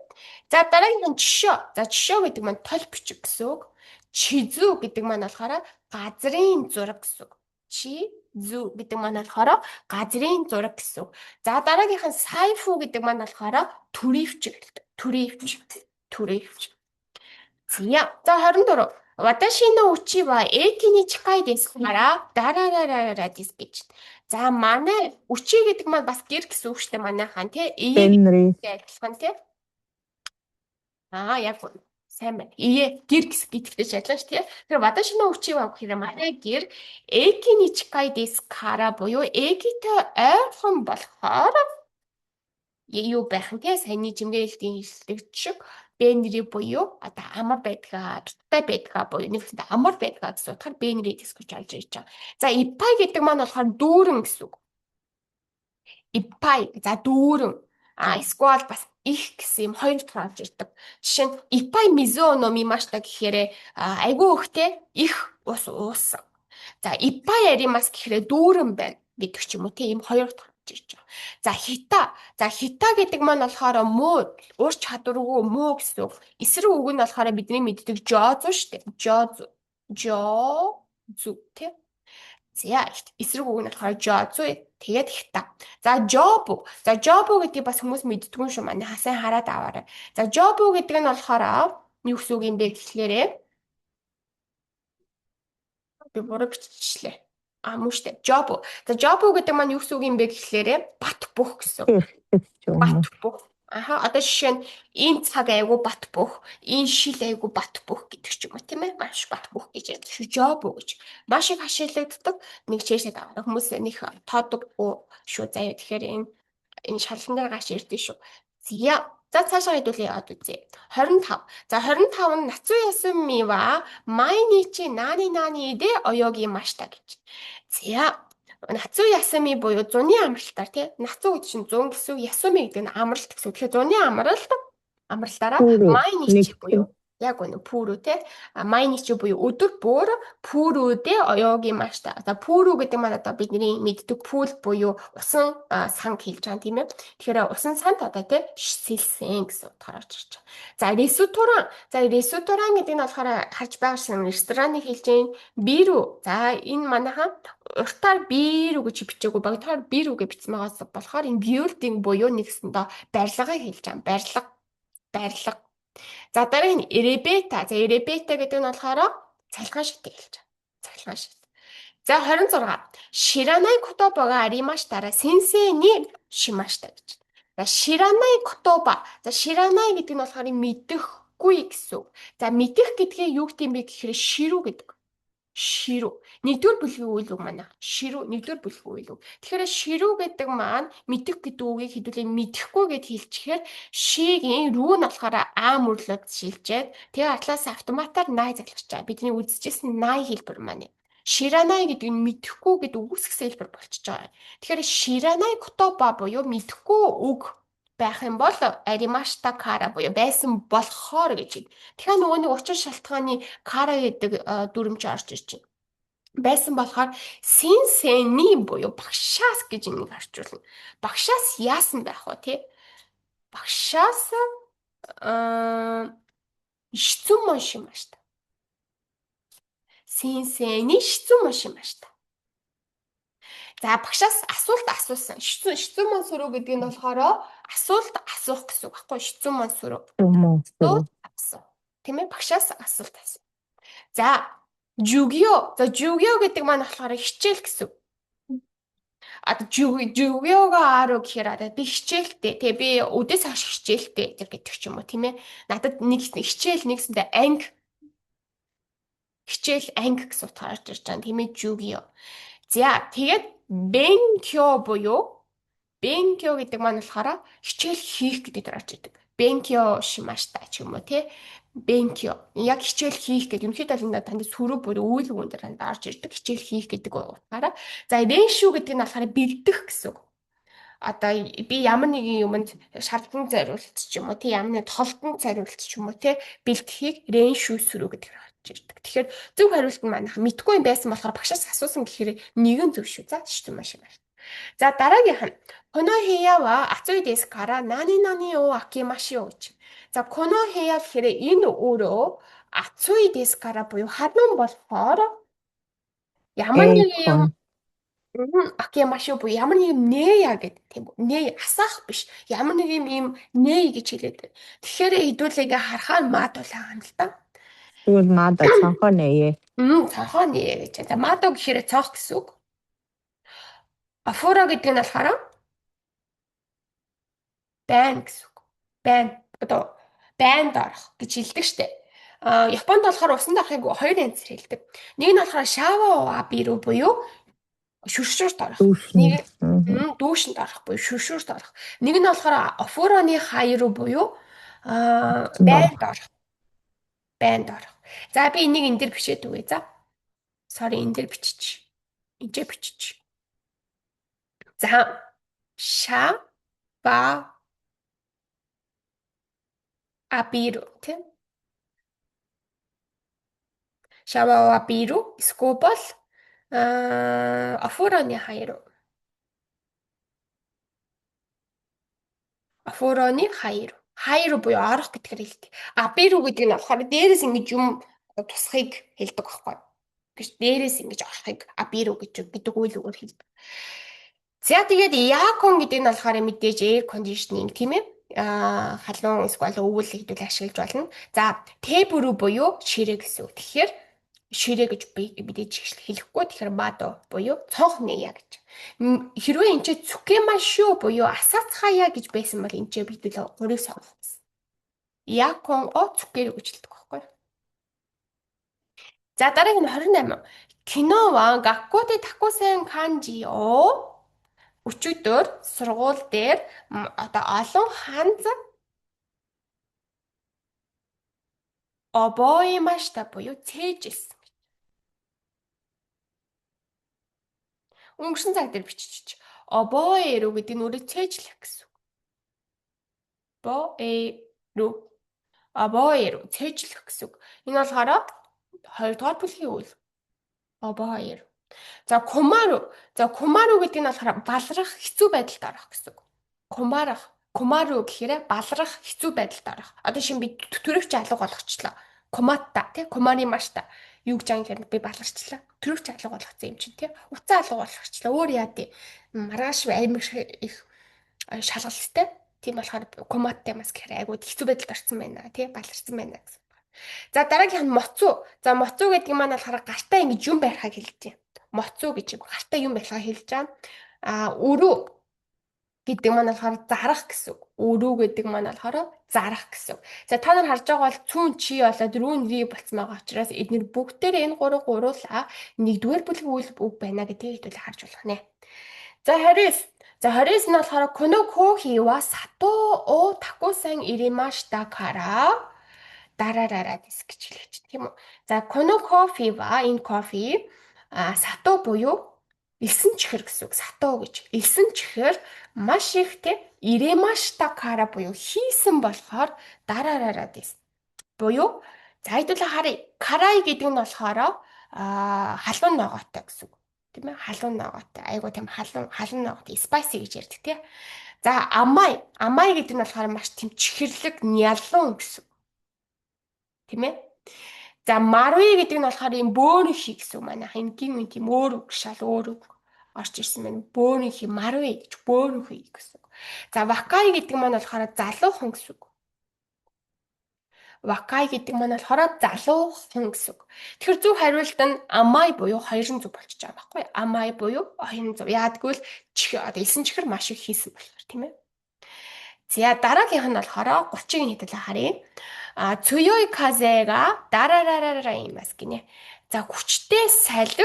За, дараагийн нь 辞書. За, 辞書 гэдэг маань толь бичиг гэсэн үг. 地図 гэдэг маань болохоор газрын зураг гэсэн үг. 地図 гэдэг маань болохоор газрын зураг гэсэн үг. За, дараагийнх нь 財布 гэдэг маань болохоор түрийвч гэдэг. Түрийвч. Түрийвч. За, 24. 私の家は駅に近いですからдарарарара です гэж. За, манай うち гэдэг маань бас гэр гэсэн үг шүү дээ, манайхан тий. 家 便利. Адилхан, тий. Аа, яг сайн байна. 家 гэр гэсэн гэдэгтэй ч адилхан шүү, тий. Тэгэхээр 私のうちは гэхээр манай гэр 駅に近いですから буюу 駅-тэй ойрхон болохоор юу байх нь, тий, саяны жимгээлтийн хэлдэг шиг 便利 буюу одоо амар байдгаа, дуттай байдгаа буюу нэг үгсэндээ амар байдгаа гэсэн утгаар 便利です гэж олж ирж байгаа. За, いっぱい гэдэг маань болохоор дүүрэн гэсэн үг. いっぱい, за, дүүрэн. А эсвэл бас их гэсэн юм хоёр утгаар орж ирдэг. Жишээ нь いっぱい水を飲みました гэхээр айгүй ихтэй их ус уусан. За, いっぱいあります гэхээр дүүрэн байна гэдэг ч юм уу, тийм хоёр утгаар орж ирж байгаа. За, 下手. За, 下手 гэдэг маань болохоор муу, ур чадваргүй, муу гэсэн үг. Эсрэг үг нь болохоор бидний мэддэг 上手 шүү дээ. 上手. 上手, тий. За, эсрэг үг нь болохоор 上手. Тэгээд 下手. За, 丈夫. За, 丈夫 гэдгийг бас хүмүүс мэддэггүй шүү, манай хасан хараад аваарай. За, 丈夫 гэдэг нь болохоор юу гэсэн үг юм бэ гэхлээрээ би буруу биччихлээ. А, мөн штэ. 丈夫. За, 丈夫 гэдэг маань юу гэсэн үг юм бэ гэхлээрээ бат бөх гэсэн. Бат бөх. Аха, одоо жишээ нь энэ цаг айгу бат бөх, энэ шил айгу бат бөх гэдэг ч юм уу, тийм ээ. Маш бат бөх гэж ярьдаг шүү. 丈夫 гэж. Маш их ашиглагддаг. Нэг чээшээ авах хүмүүс нэг тоодоггүй шүү, заяа. Тэгэхээр энэ шалган дээр гаш ирдэ шүү. За. За, цаашаа хэдүүлээ яваад үзье. 25. За, 25 нь 夏休みは毎日何々で泳ぎました гэж. За, 夏休み буюу зуны амралтаар, тий. 夏 гэдэг чинь зун гэсэн үг, 休み гэдэг нь амралт гэсэн үг. Тэгэхээр зуны амралтаараа 毎日 буюу, яг үнэ, プール, те, 毎日 буюу өдөр бүр プールで泳ぎました. За, プール гэдэг маань одоо бидний мэддэг pool буюу усан сан хэлж байгаа, тийм ээ. Тэгэхээр усан санд одоо, те, сэлсэн гэсэн утгаар орж ирж байгаа. За, レストラン. За, レストラン гэдэг нь болохоор харж байгаа шиг рестораны хэлж байна. ビル. За, энэ манайхан уртаар ビール гэж бичээгүй, богинохоор ビル гэж бичсэн байгаас болохоор энэ building буюу нэгсэндээ барилгыг хэлж байгаа. Барилга. Барилга. За, дараагийн нь エレベーター. За, エレベーター гэдэг нь болохоор цахилгаан шатыг хэлж байгаа. Цахилгаан шат. За, 26. 知らない言葉がありましたら先生にしました гэж. За, 知らない言葉. За, 知らない гэдэг нь болохоор мэдэхгүй гэсэн үг. За, мэдэх гэдгээ юу гэдэм бэ гэхээр 知る гэдэг. 知る. Нэгдүгээр бүлгийн үйл үг манай. 知る нэгдүгээр бүлгийн үйл үг. Тэгэхээр 知る гэдэг маань мэдэх гэдэг үгийг хэдүүлээ мэдэхгүй гэд хэлчихээр し-гийн る нь болохоор あ мөрлөд шилжээд тэгээ артлаас автоматар ない захирч байгаа. Бидний үзчихсэн ない хэлбэр маань. 知らない гэдэг нь мэдэхгүй гэдэг үгүйсгэсэн хэлбэр болчихж байгаа. Тэгэхээр 知らない言葉 буюу мэдэхгүй үг байх юм бол ありましたから буюу байсан болохоор гэж. Тэгэхээр нөгөө нэг учир шалтгааны から гэдэг дүрмж орж ирж байна. Байсан болохоор 先生に буюу багшаас гэж энийг орчуулна. Багшаас яасан байх вэ тий? Багшаас 質問しました. 先生に質問しました. За багшаас асуулт асуусан. 質問する гэдэг нь болохоор асуулт асуух гэсэн үг байхгүй 質問する. Асуу. Тийм ээ, багшаас асуулт асуу. За 授業. За 授業 гэдэг маань болохоор хичээл гэсэн үг. Одоо 授業がある гэхээр одоо би хичээлтэй, тэгээ би үдээс хойш хичээлтэй гэдэг ч юм уу, тийм ээ. Надад нэг хичээл нэгсэндээ анги, хичээл анги гэсэн утгаар орж ирж байгаа, тийм ээ, 授業. За тэгээд 勉強 буюу 勉強 гэдэг маань болохоор хичээл хийх гэдэг дээр орж ирдэг. 勉強しました ч юм уу, тий. 勉強. Яг хичээл хийх гэдэг ерөнхийдөө л энэ танд する буюу үйл үгэн дээр дандаа орж ирдэг. Хичээл хийх гэдэг утгаараа. За 練習 гэдэг нь болохоор бэлдэх гэсэн үг. Одоо би ямар нэгэн юмд шалган зориулт ч юм уу, тий, ямар нэг толтон зориулт ч юм уу, тий, бэлтгэхийг 練習する гэдгээр орж ирдэг. Тэгэхээр зөв хариулт нь манайх мэдгүй юм байсан болохоор багшаас асуусан гэхээр нэгэн зөв шүү. За 質問しました. За дараагийнх нь この部屋は暑いですから何々を開けましょうгэж. За この部屋 гэхээр энэ өөрөө 暑いですから буюу халуун болохоор ямар нэг юм 開けましょう буюу ямар нэг юм нээе гэдэг, тийм үү? Нээ, асаах биш. Ямар нэг юм ийм нээе гэж хэлээд байна. Тэгэхээр хэдүүлээ ингээ харахаар 窓 л байгаа юм л та. Тэгвэл 窓 цонхоо нээе. Цонхоо нээе гэж. За 窓 гэхээр цонх гэсэн үг. お風呂 гэдэг нь болохоор байна гэсэн үг. Байна. Одоо байнд орох гэж хэлдэг штэ. А Японд болохоор усанд орохыг хоёр янзаар хэлдэг. Нэг нь болохоор シャワーを浴びる буюу шүршүүрт орох. Нэг дүүшинд орох буюу шүршүүрт орох. Нэг нь болохоор お風呂に入る буюу байнд орох. Байнд орох. За би энийг энэ дээр бичээд үгүй. За. Sorry, энэ дээр бичиж. Энд бичиж. За シャワー浴びる тийм. シャワー浴びる эсвэл お風呂に入る. お風呂に入る. 入る буюу орох гэдгээр хэлдэг. 浴びる гэдэг нь болохоор дээрээс ингэж юм тусахыг хэлдэг байхгүй. Гэж дээрээс ингэж орохыг 浴びる гэж гэдэг үйл үгээр хэлдэг. За тэгээд エアコン гэдэг нь болохоор мэдээж air conditioning, тийм ээ? А халуун эсвэл өвөл хэдүүл ашиглаж болно. За テーブル буюу ширээ гэсэн үг. Тэгэхээр ширээ гэж би мэдээж хэлэхгүй. Тэгэхээр 窓 буюу цонх нээе гэж. Хэрвээ энэ ч つけましょう буюу асаацгаая гэж байсан бол энэ ч бид л гурыг сонгох гэсэн. エアコンをつける гэж хэлдэг байхгүй юу? За дараагийн нь 28. 昨日は学校でたくさん漢字を өчигдөр сургууль дээр одоо олон 漢字覚えました буюу цээжилсэн гэж. Өнгөрсөн цаг дээр бичиж. 覚える гэдэг нь өөрөө цээжлэх гэсэн үг. ぼえる. 覚える цээжлэх гэсэн үг. Энэ болохоор хоёрдугаар бүлгийн үйл. 覚える. За 困る. За 困る гэдэг нь болохоор баларах, хэцүү байдалд орох гэсэн үг. 困ら 困る гэхээр баларах, хэцүү байдалд орох. Одоо шин би төрөгч алга болгочлоо. 困った тий 困りました. Юу гэж байгаа юм гэхээр би баларчлаа. Төрөгч алга болгоцсон юм чинь тий. Утсаа алга болгочлоо. Өөр яа тий. Маргааш амар их шалгалттай. Тийм болохоор 困ってます гэхээр айгуу хэцүү байдалд орсон байна тий. Баларсан байна гэсэн. За дараагийнх нь 持つ. За 持つ гэдэг нь маань болохоор гартаа ингэж юм барихыг хэлж байна. 持つ гэж юм. Гартаа юм барихыг хэлж байгаа. А 売る гэдэг маань болохоор зарах гэсэн үг. 売る гэдэг маань болохоор зарах гэсэн үг. За та нар харж байгаа бол つんち болоод るんり болцсон байгаа учраас эднэр бүгдээр энэ гурав гуруула нэгдүгээр бүлгийн үйл үг байна гэдгийг хэдүүл харж болох нэ. За 29. За 29 нь болохоор このコーヒーは砂糖をたくさん入れましたから дараараа です гэж хэлж байна, тийм үү. За このコーヒーは энэ кофе 砂糖 буюу элсэн чихэр гэсэн үг. 砂糖 гэж. Элсэн чихэр маш их те 入れましたから буюу хийсэн болохоор дараараа です. Буюу за хэдүүлээ харъя. 辛い гэдэг нь болохоор халуун ногоотой гэсэн үг. Тийм ээ? Халуун ногоотой. Айгуу тийм халуун халуун ногоотой spicy гэж ярьдаг тий. За 甘い. 甘い гэдэг нь болохоор маш тийм чихэрлэг, нялуун гэсэн. Тийм ээ? За 丸い гэдэг нь болохоор ийм бөөрөнхий гэсэн үг манай. Энэ гин үн тийм өөр үг шал өөр үг орж ирсэн байна. Бөөрөнхий 丸い гэж бөөрөнхий гэсэн үг. За 若い гэдэг маань болохоор залуухан гэсэн үг. 若い гэдэг маань болохоор залуухан гэсэн үг. Тэгэхээр зөв хариулт нь 甘い буюу 200 болчихж байгаа байхгүй юу? 甘い буюу 200. Яадгүй л чих одоо элсэн чихэр маш их хийсэн болохоор тийм ээ. За дараагийнх нь болохоор 30-ын хэдэл харъя. А 強い風が дарарарара юм бас гинэ. За хүчтэй салхи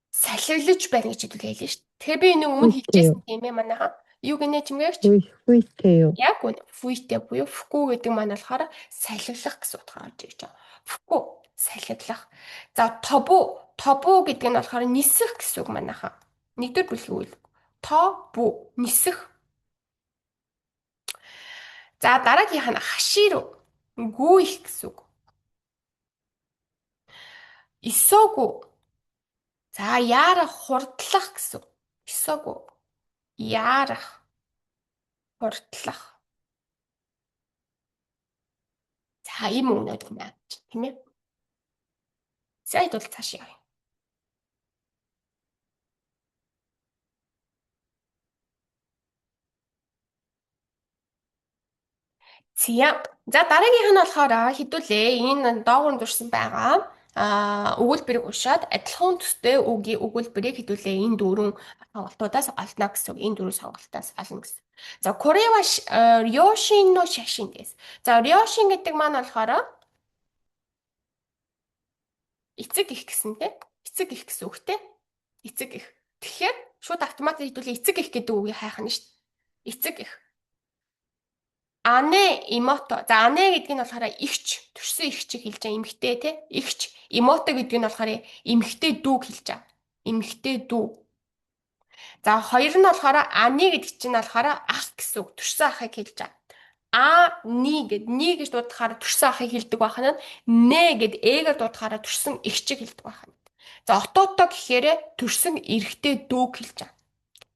салхилж байна гэж хэдүүл хэлнэ шүү дээ. Тэгэхээр би энэ өмнө хэлжсэн тийм ээ манайхан. Юу гинэ чимгээгч? 吹いてよ. Яг үнэ. 吹いて буюу 吹く гэдэг маань болохоор салхилах гэсэн утгаар орж ирж байгаа. 吹く салхилах. За 飛ぶ 飛ぶ гэдэг нь болохоор нисэх гэсэн үг манайхан. Нэгдүгээр бүлгийн үйл. 飛ぶ нисэх. За дараагийнх нь 走る гүйх гэсэн үг. 急ぐ. За яарах хурдлах гэсэн үг. 急ぐ яарах хурдлах. За ийм үгнүүд байна тийм ээ. За хэдүүл цааш явъя. За. За дараагийнх нь болохоор хэдүүлээ энэ доогуур зурсан байгаа өгүүлбэрийг уншаад адилхан төстэй үгийн өгүүлбэрийг хэдүүлээ энэ дөрвөн сонголтуудаас олно гэсэн үг. Энэ дөрвөн сонголтоос олно гэсэн. За これは両親の写真です. За 両親 гэдэг маань болохоор эцэг их гэсэн тийм эцэг их гэсэн үг тийм эцэг их. Тэгэхээр шууд автомат хэдүүлээ эцэг их гэдэг үгийг хайх нь шүү дээ. Эцэг их. 姉妹. За 姉 гэдэг нь болохоор эгч, төрсөн эгчийг хэлж байгаа эмэгтэй тий. Эгч. 妹 гэдэг нь болохоор эмэгтэй дүүг хэлж байгаа. Эмэгтэй дүү. За хоёр нь болохоор 兄 гэдэг чинь болохоор ах гэсэн үг. Төрсөн ахыг хэлж байгаа. あに гэд に гэж дуудахаар төрсөн ахыг хэлдэг байх нь ね гэд эгээр дуудахаараа төрсөн эгчийг хэлдэг байх нь. За 弟 гэхээр төрсөн эрэгтэй дүүг хэлж байгаа.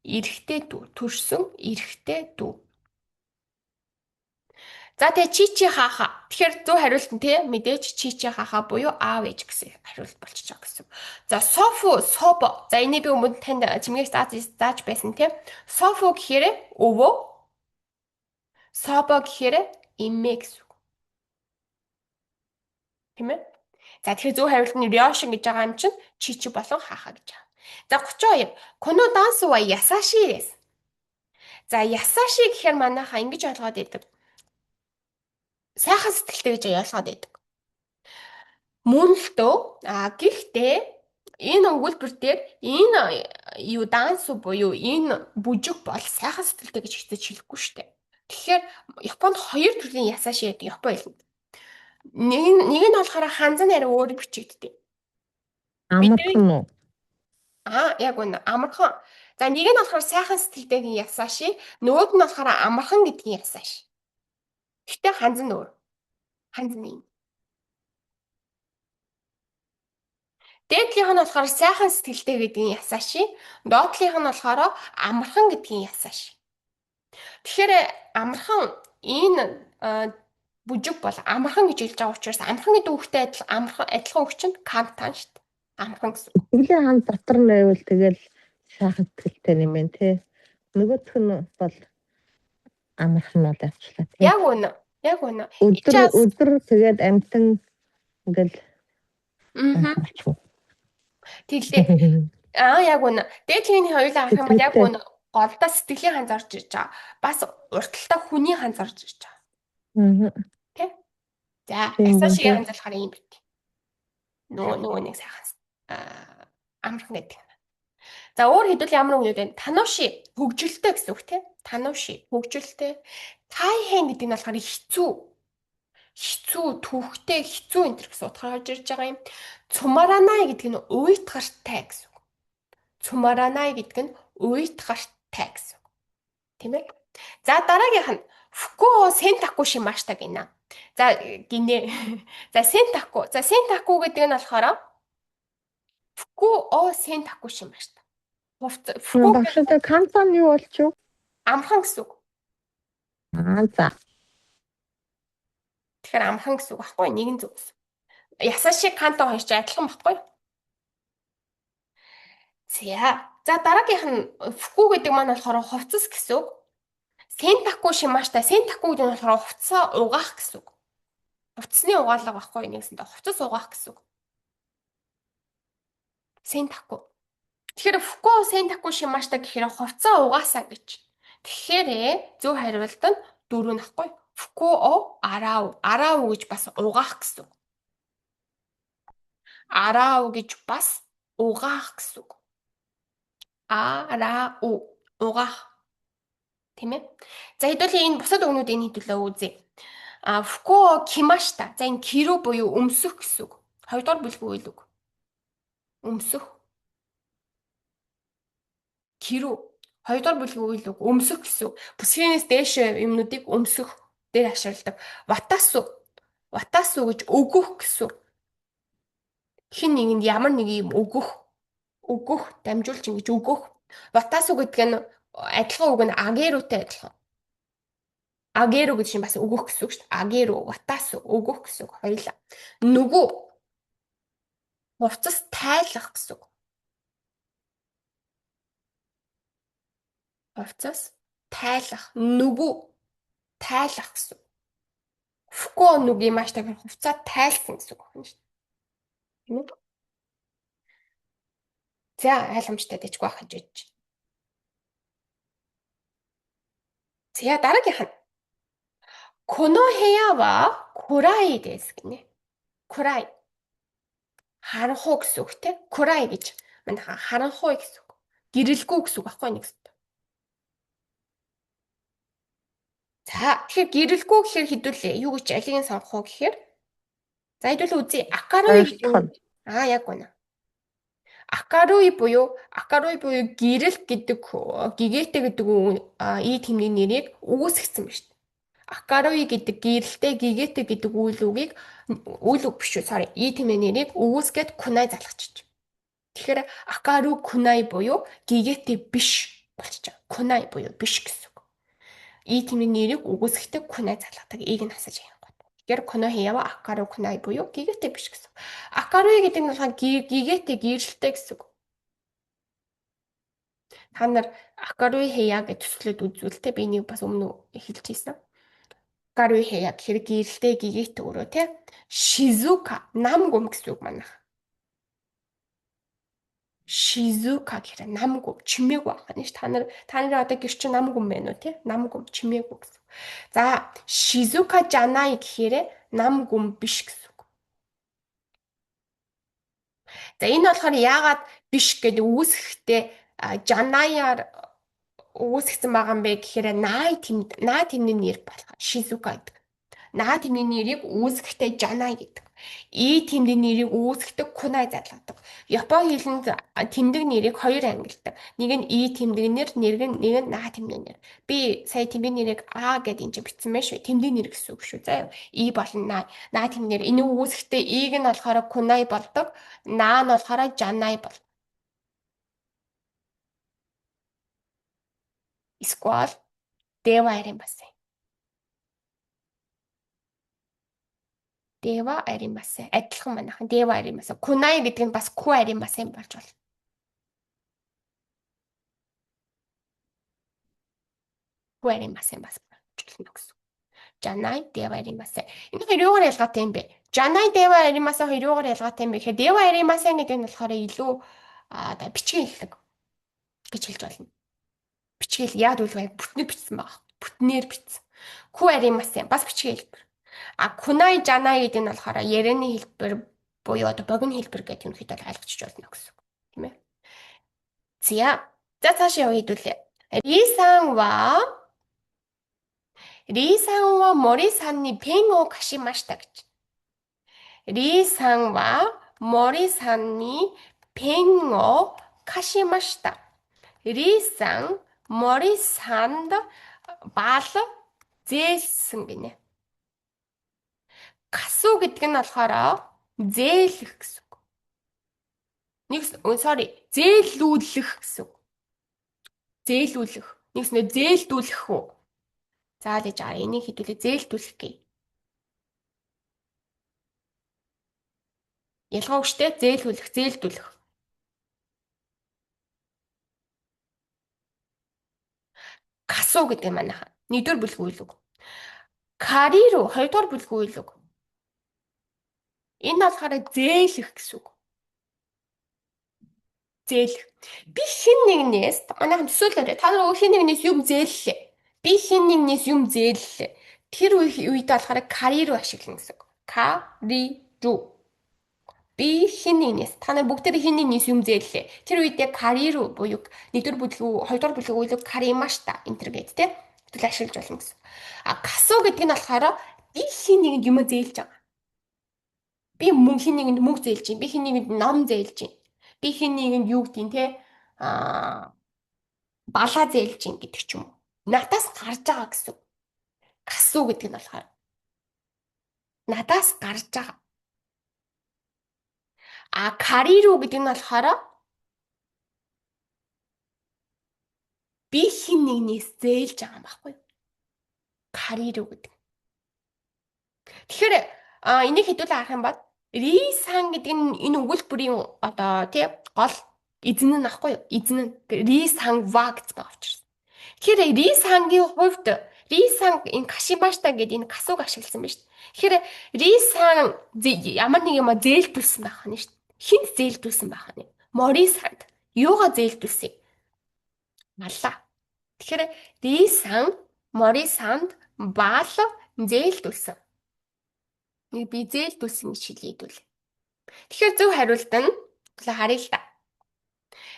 Эрэгтэй дүү, төрсөн эрэгтэй дүү. За тэгээ 父母. Тэгэхээр зөв хариулт нь тий мэдээж 父母 буюу аав ээж гэсэн хариулт болчихж байгаа гэсэн. За 祖父祖母. За энийг би өмнө танд чимгээгч зааж байсан тий. 祖父 гэхээр өвөө. 祖母 гэхээр эмээ гэсэн үг. Тийм ээ? За тэгэхээр зөв хариулт нь 両親 гэж байгаа юм чинь 父 болон 母 гэж байгаа. За 32. このダンスは優しいです. За 優しい гэхээр манайхаа ингэж ойлгоод идэг. Сайхан сэтгэлтэй гэж ойлгоод байдаг. Мөн л дөө. А гэхдээ энэ өгүүлбэр дээр энэ юу данс буюу энэ бүжиг бол сайхан сэтгэлтэй гэж хэзээ ч хэлэхгүй шүү дээ. Тэгэхээр Японд хоёр төрлийн 優しい гэдэг Япон хэлэнд. Нэг нь болохоор 漢字 нь арай өөр бичигддэг. Амархан уу? Аа яг үнэ амархан. За нэг нь болохоор сайхан сэтгэлтэйгийн 優しい, нөгөөд нь болохоор амархан гэдгийн 優しい. Гэхдээ 漢字 нь өөр. 漢字 нь юм. Дээдлийнх нь болохоор сайхан сэтгэлтэй гэдгийн 優しい, доотлийнх нь болохоор амархан гэдгийн 優しい. Тэгэхээр амархан энэ бүжиг бол амархан гэж хэлж байгаа учраас амархан гэдэг үгтэй адил амархан адилхан үг чинь 簡単 шүү дээ. Амархан гэсэн. Сэтгэлийн ханз дотор нь байвал тэгэл сайхан сэтгэлтэй юм байна тий. Нөгөөх нь бол амархан бол явчлаа тий. Яг үнэ. Яг үнэ. Өдөр өдөр тэгээд амтан ингээл Аа. Тэглээ. Аа яг үнэ. Дээдлийн хоёулаа харах юм бол яг үнэ. Голдоо сэтгэлийн ханз орж ирж байгаа. Бас урталтаа хүний ханз орж ирж байгаа. Аа. Тэ? За, 優しい ханз болохоор ийм бит. Нөгөө нэг сайхан амархан гэдэг. За өөр хэдүүл ямар үгнүүд вэ? 楽しい хөгжилтэй гэсэн үг тийм. 楽しい хөгжилтэй. 大変 гэдэг нь болохоор хэцүү. Хэцүү, түүхтэй, хэцүү энэ төр гэсэн утгаар орж ирж байгаа юм. つまらない гэдэг нь уйтгартай гэсэн үг. つまらない гэдэг нь уйтгартай гэсэн үг. Тийм ээ? За дараагийнх нь 服を洗濯しました гинэ. За гинэ. За 洗濯. За 洗濯 гэдэг нь болохоор 服を洗濯しました. 服 Багш одоо 簡単 юу болж юу? Амархан гэсэн үг. Аа за. Тэгэхээр амархан гэсэн үг байхгүй нэгэн зүг гэсэн. 優しい簡単 хоёр чинь адилхан байхгүй. За. За дараагийнх нь 服 гэдэг маань болохоор хувцас гэсэн үг. 洗濯しました. 洗濯 гэдэг нь болохоор хувцасаа угаах гэсэн үг. Хувцсны угаалга байхгүй нэгсэндээ хувцас угаах гэсэн үг. 洗濯. Тэгэхээр 服を洗濯しました гэхээр хувцаа угаасаа гэж. Тэгэхээр зөв хариулт нь дөрөв нахгүй. 服を洗う. 洗う гэж бас угаах гэсэн үг. 洗う гэж бас угаах гэсэн үг. 洗う угаах. Тийм ээ. За хэдүүлээ энэ бусад үгнүүдийг хэдүүлээ үзье. А 服を着ました. За энэ 着る буюу өмсөх гэсэн үг. Хоёрдугаар бүлгийн үйл үг. Өмсөх. 着る хоёрдугаар бүлгийн үйл үг өмсөх гэсэн үг. Бүсгийнээс дээш юмнуудыг өмсөх дээр ашигладаг. 渡す. 渡す гэж өгөх гэсэн үг. Хэн нэгэнд ямар нэг юм өгөх. Өгөх, дамжуулж ингэж өгөх. 渡す гэдэг нь адилхан үг нь あげる тэй адилхан. あげる гэдэг чинь бас өгөх гэсэн үг шүү дээ. あげる, 渡す өгөх гэсэн үг хоёулаа. 脱ぐ хувцас тайлах гэсэн үг. Хувцас тайлах, 脱ぐ тайлах гэсэн үг. 服を脱ぎました гэхээр хувцаа тайлсан гэсэн үг байна шүү дээ. Тийм үү? За ойлгомжтой дэжгүй байх гэж бодож. За дараагийнх нь この部屋は暗いです гинэ. 暗い. Харанхуй гэсэн үг те. 暗い гэж манайхан харанхуй гэсэн үг. Гэрэлгүй гэсэн үг байхгүй нэг зүйл. За тэгэхээр гэрэлгүй гэхээр хэдүүлээ юу гэж алийг нь сонгох вэ гэхээр за хэдүүлээ үзье. 明るい Хоёр дахь нь. Аа яг үнэ. 明るい буюу 明るい буюу гэрэл гэдэг гэгээтэй гэдэг и тэмдэг нэрийг үгүйсгэсэн байна шүү дээ. 明るい гэдэг гэрэлтэй гэгээтэй гэдэг үйл үгийг үйл үг биш үү sorry и тэмдэг нэрийг үгүйсгээд くない залгачиж. Тэгэхээр 明るくない буюу гэгээтэй биш болчихж байгаа. くない буюу биш гэсэн үг. И тэмдэг нэрийг үгүйсгэхдээ くない залгадаг. Ийг нь хасаж янгот. Тэгэхээр この部屋は明るくない буюу гэгээтэй биш гэсэн. 明るい гэдэг нь болохоор гэгээтэй гэрэлтэй гэсэн үг. Та нар 明るい部屋 гэж төслөд үзвэл те би нэг бас өмнө хэлж ирсэн. 明るい部屋 гэхээр гэрэлтэй гэгээтэй өөрөө те. 静か нам гүм гэсэн үг манайх. 静か гэхээр нам гүм чимээгүй байх нь ш. Та нарын одоо гэр чинь нам гүм байна уу те? Нам гүм чимээгүй гэсэн. За 静かじゃない гэхээр нам гүм биш гэсэн үг. За энэ болохоор яагаад биш гэдэг үгүйсгэхдээ じゃない аар үгүйсгэсэн байгаа юм бэ гэхээр ない тэм な тэмдэг нэр болохоор 静か гэдэг. な тэмдэг нэрийг үгүйсгэхдээ じゃない гэдэг. И тэмдэг нэрийг үгүйсгэхдээ くない залгадаг. Япон хэлэнд тэмдэг нэрийг хоёр ангилдаг. Нэг нь и тэмдэг нэр, нэг нь な тэмдэг нэр. Би сая тэмдэг нэрийг а гэдээ энэ чинь бичсэн байх шүү. Тэмдэг нэр гэсэн үг шүү. За яа. И болон な. な тэмдэг нэр. Энийг үгүйсгэхдээ ийг нь болохоор くない болдог. な нь болохоор じゃない бол. Эсвэл ではありません. ではありません. Адилхан манайхан ではありません. くない гэдэг нь бас くありません болж болно. くありません бас болж болно гэсэн. じゃないではありません. Энэ хоёр юугаар ялгаатай юм бэ? じゃないではありません хоёр юугаар ялгаатай юм бэ гэхээр ではありません гэдэг нь болохоор илүү одоо бичгийн хэллэг гэж хэлж болно. Бичгээл яад үл бай бүтнээр бичсэн байгаа. Бүтнээр бичсэн. くありません бас бичгийн хэлбэр. А くないじゃない гэдэг нь болохоор ярианы хэлбэр буюу одоо богино хэлбэр гэдэг юм хэд бол ойлгочих болно гэсэн үг. Тийм ээ. За. За цааш явъя хэдүүлээ. リさんは森さんにペンを貸しました гэж. リさんは森さんにペンを貸しました. リさん 森さんд бал Зээлсэн гинэ. 貸す гэдэг нь болохоор зээлэх гэсэн үг. Нэг sorry, зээллүүлэх гэсэн үг. Зээлүүлэх. Нэгснээ зээлдүүлэх үү. За л ээж аа энийг хэдүүлээ зээлдүүлэх гээ. Ялгаа өгштэй зээлүүлэх, зээлдүүлэх. 貸す гэдэг нь манайха. Нэгдүгээр бүлгийн үйл үг. 借りる хоёрдугаар бүлгийн үйл үг. Энэ болохоор зээлэх гэсэн үг. Зээлэх. Би хэн нэгнээс манайхан төсөөлөөрэй. Та нар хэн нэгнээс юм зээллээ. Би хэн нэгнээс юм зээллээ. Тэр үед болохоор 借りる ашиглана гэсэн үг. 借りる. Би хэн нэгнээс та нар бүгдээрээ хэн нэгнээс юм зээллээ. Тэр үедээ 借りる буюу нэгдүгээр бүлгийн хоёрдугаар бүлгийн үйл үг 借りました энэ тэр гээд тэ хэдүүл ашиглаж болно гэсэн. А 貸す гэдэг нь болохоор би хэн нэгэнд юм зээлж байгаа. Би мөн хэн нэгэнд мөнгө зээлж байна. Би хэн нэгэнд ном зээлж байна. Би хэн нэгэнд юу гэдгийг те балаа зээлж байна гэдэг ч юм уу. Надаас гарч байгаа гэсэн. 貸す гэдэг нь болохоор надаас гарч байгаа. А 借りる гэдэг нь болохоор би хэн нэгнээс зээлж байгаа юм байхгүй юу? 借りる гэдэг. Тэгэхээр энийг хэдүүлээ харах юм бол リさん гэдэг нь энэ өгүүлбэрийн одоо тий гол эзэн нь ахгүй юу? Эзэн нь リさんは гэж байгаа учраас. Тэгэхээр リさん гийн хувьд リさん энэ 貸しました гэдэг энэ 貸す г ашигласан байна шүү дээ. Тэгэхээр リさん ямар нэг юм зээлдүүлсэн байх нь шүү дээ. Хэнд зээлдүүлсэн байх нь? 森さん д. Юугаа зээлдүүлсэн? Малаа. Тэгэхээр リさん 森さん д бал зээлдүүлсэн. Нэг би зээлдүүлсэн гэж хэлээдвэл. Тэгэхээр зөв хариулт нь харъя л да.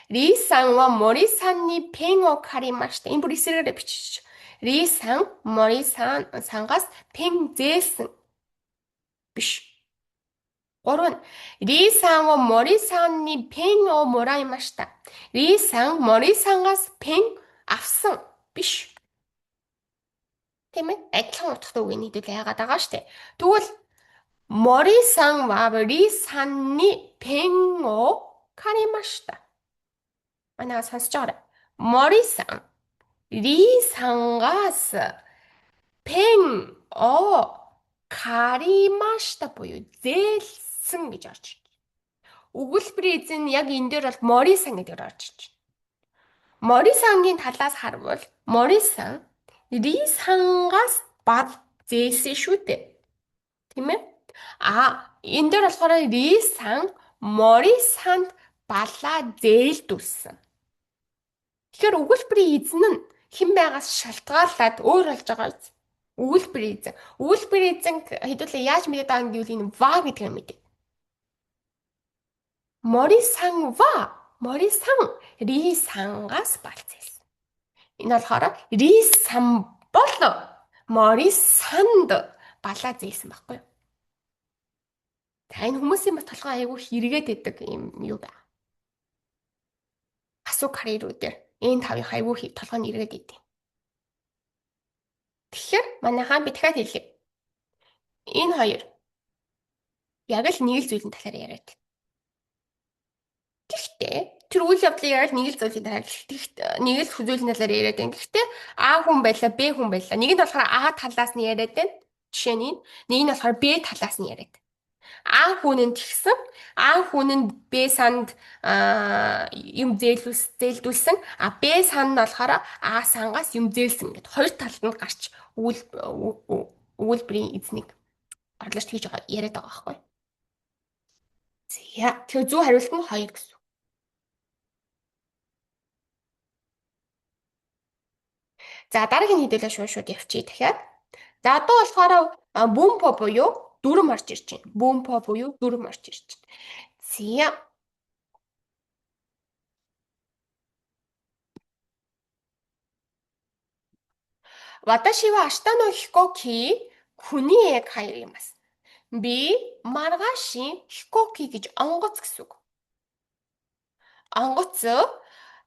リさんは森さんにペンを借りました. Энэ бүр эсрэгээрээ бичиж. リさん 森さん сангаас ペン зээлсэн биш. 3 нь リさんは森さんにペンをもらいました. リさん 森さん гаас ペン авсан биш. Тийм ээ? Адилхан утгатай үг нийтүүл яагаад байгаа штэ. Тэгвэл 森さんはリさんにペンを借りました. Манай сонсож байгаарай. 森さん リさん гаас ペンを借りました буюу зээлсэн гэж орж ирж байна. Өгүүлбэрийн эзэн нь яг энэ дээр бол 森さん гэдгээр орж ирж байна. 森さん гийн талаас харвал 森さん リさん гаас бал зээлсэн шүү дээ. Тийм ээ? А энэ дээр болохоор リさん 森さん д балаа зээлдүүлсэн. Тэгэхээр өгүүлбэрийн эзэн нь хэн байгаас шалтгаалаад өөр болж байгаа биз? Өгүүлбэрийн эзэн. Өгүүлбэрийн эзэн хэдүүлээ яаж мэдээд байгаа юм гэвэл энэ は гэдгээр мэдээ. 森さんは 森さん リさん гаас бал зээлсэн. Энэ болохоор リさん бол 森さん д балаа зээлсэн байхгүй юу? За энэ хүмүүсийн бас толгой айгүй хэрэгээд идэг юм юу байна. 貸す借りる дээр энэ тавын айгүй толгой нь эргээд идэв. Тэгэхээр манайхаа би дахиад хэлье. Энэ хоёр яг л нэг л зүйлийн талаар яриад. Гэхдээ тэр үйл явдлыг яг л нэг л зүйлийн талаар нэг л зүйлийн талаар яриад байна. Гэхдээ А хүн байлаа, Б хүн байлаа. Нэг нь болохоор А талаас нь яриад байна. Жишээ нь энэ. Нэг нь болохоор Б талаас нь яриад. А хүн нь тэгсэн, А хүн нь Б さん д юм зээлдүүлсэн, а Б さん нь болохоор А さん гаас юм зээлсэн гэд хоёр талд нь гарч өгүүлбэрийн эзнийг орлож тэгж яриад байгаа байхгүй. За тэгэхээр зөв хариулт нь 2 гэсэн. За дараагийн хэдүүлээ шууд шууд явчихъя дахиад. За одоо болохоор 文法 буюу дүрэм орж ирж байна. 文法 буюу дүрэм орж ирж байна. За 私は明日の飛行機国へ帰ります. Би маргаашийн 飛行機 гэж онгоц гэсэн үг. Онгоц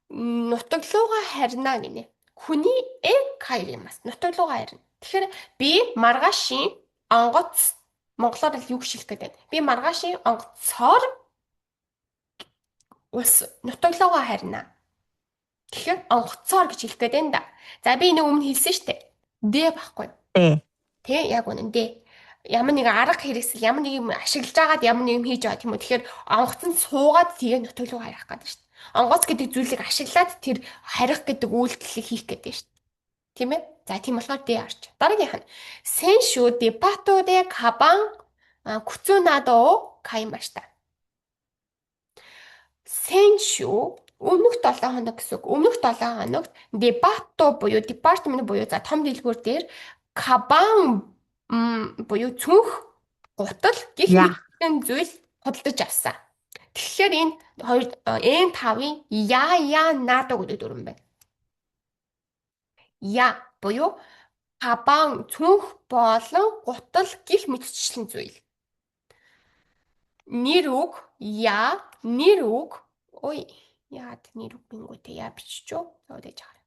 нутаг луугаа харина гинэ. 国へ帰ります. Нутаг луугаа харина. Тэгэхээр би маргаашийн онгоц, монголоор л юу гэж хэлэх гээд байна? Би маргаашийн онгоцоор улс нутаглуугаа харина. Тэгэхээр онгоцоор гэж хэлэх гээд байна да. За, би энэ өмнө хэлсэн шүү дээ. で байхгүй. で. Тэ, яг үнэн で. Ямар нэгэн арга хэрэгсэл, ямар нэг юм ашиглаж агаад ямар нэг юм хийж байгаа, тийм үү? Тэгэхээр онгоцонд суугаад тэгээ нутаг руу харих гэдэг шүү дээ. Онгоц гэдэг зүйлийг ашиглаад тэр харих гэдэг үйлдэлийг хийх гэдэг шүү дээ. Тийм ээ? За, тийм болохоор で орч. Дараагийнх нь 先週デパートでカバン靴などを買いました。先週, өмнөх 7 хоног гэсэн үг. Өмнөх 7 хоногт デパート буюу department буюу, за, том дэлгүүр дээр カバン буюу цүнх, гутал гэх мэтийн зүйл худалдаж авсан. Тэгэхээр энэ хоёр N5-ын ややなど гэдэг дүрэм байна. や буюу カバン, цүнх болон гутал гэх мэтчлэн зүйл. Нэр үг や, нэр үг, ой, яад нэр үг гингүүтээ や биччихв. Тэгэж хараа.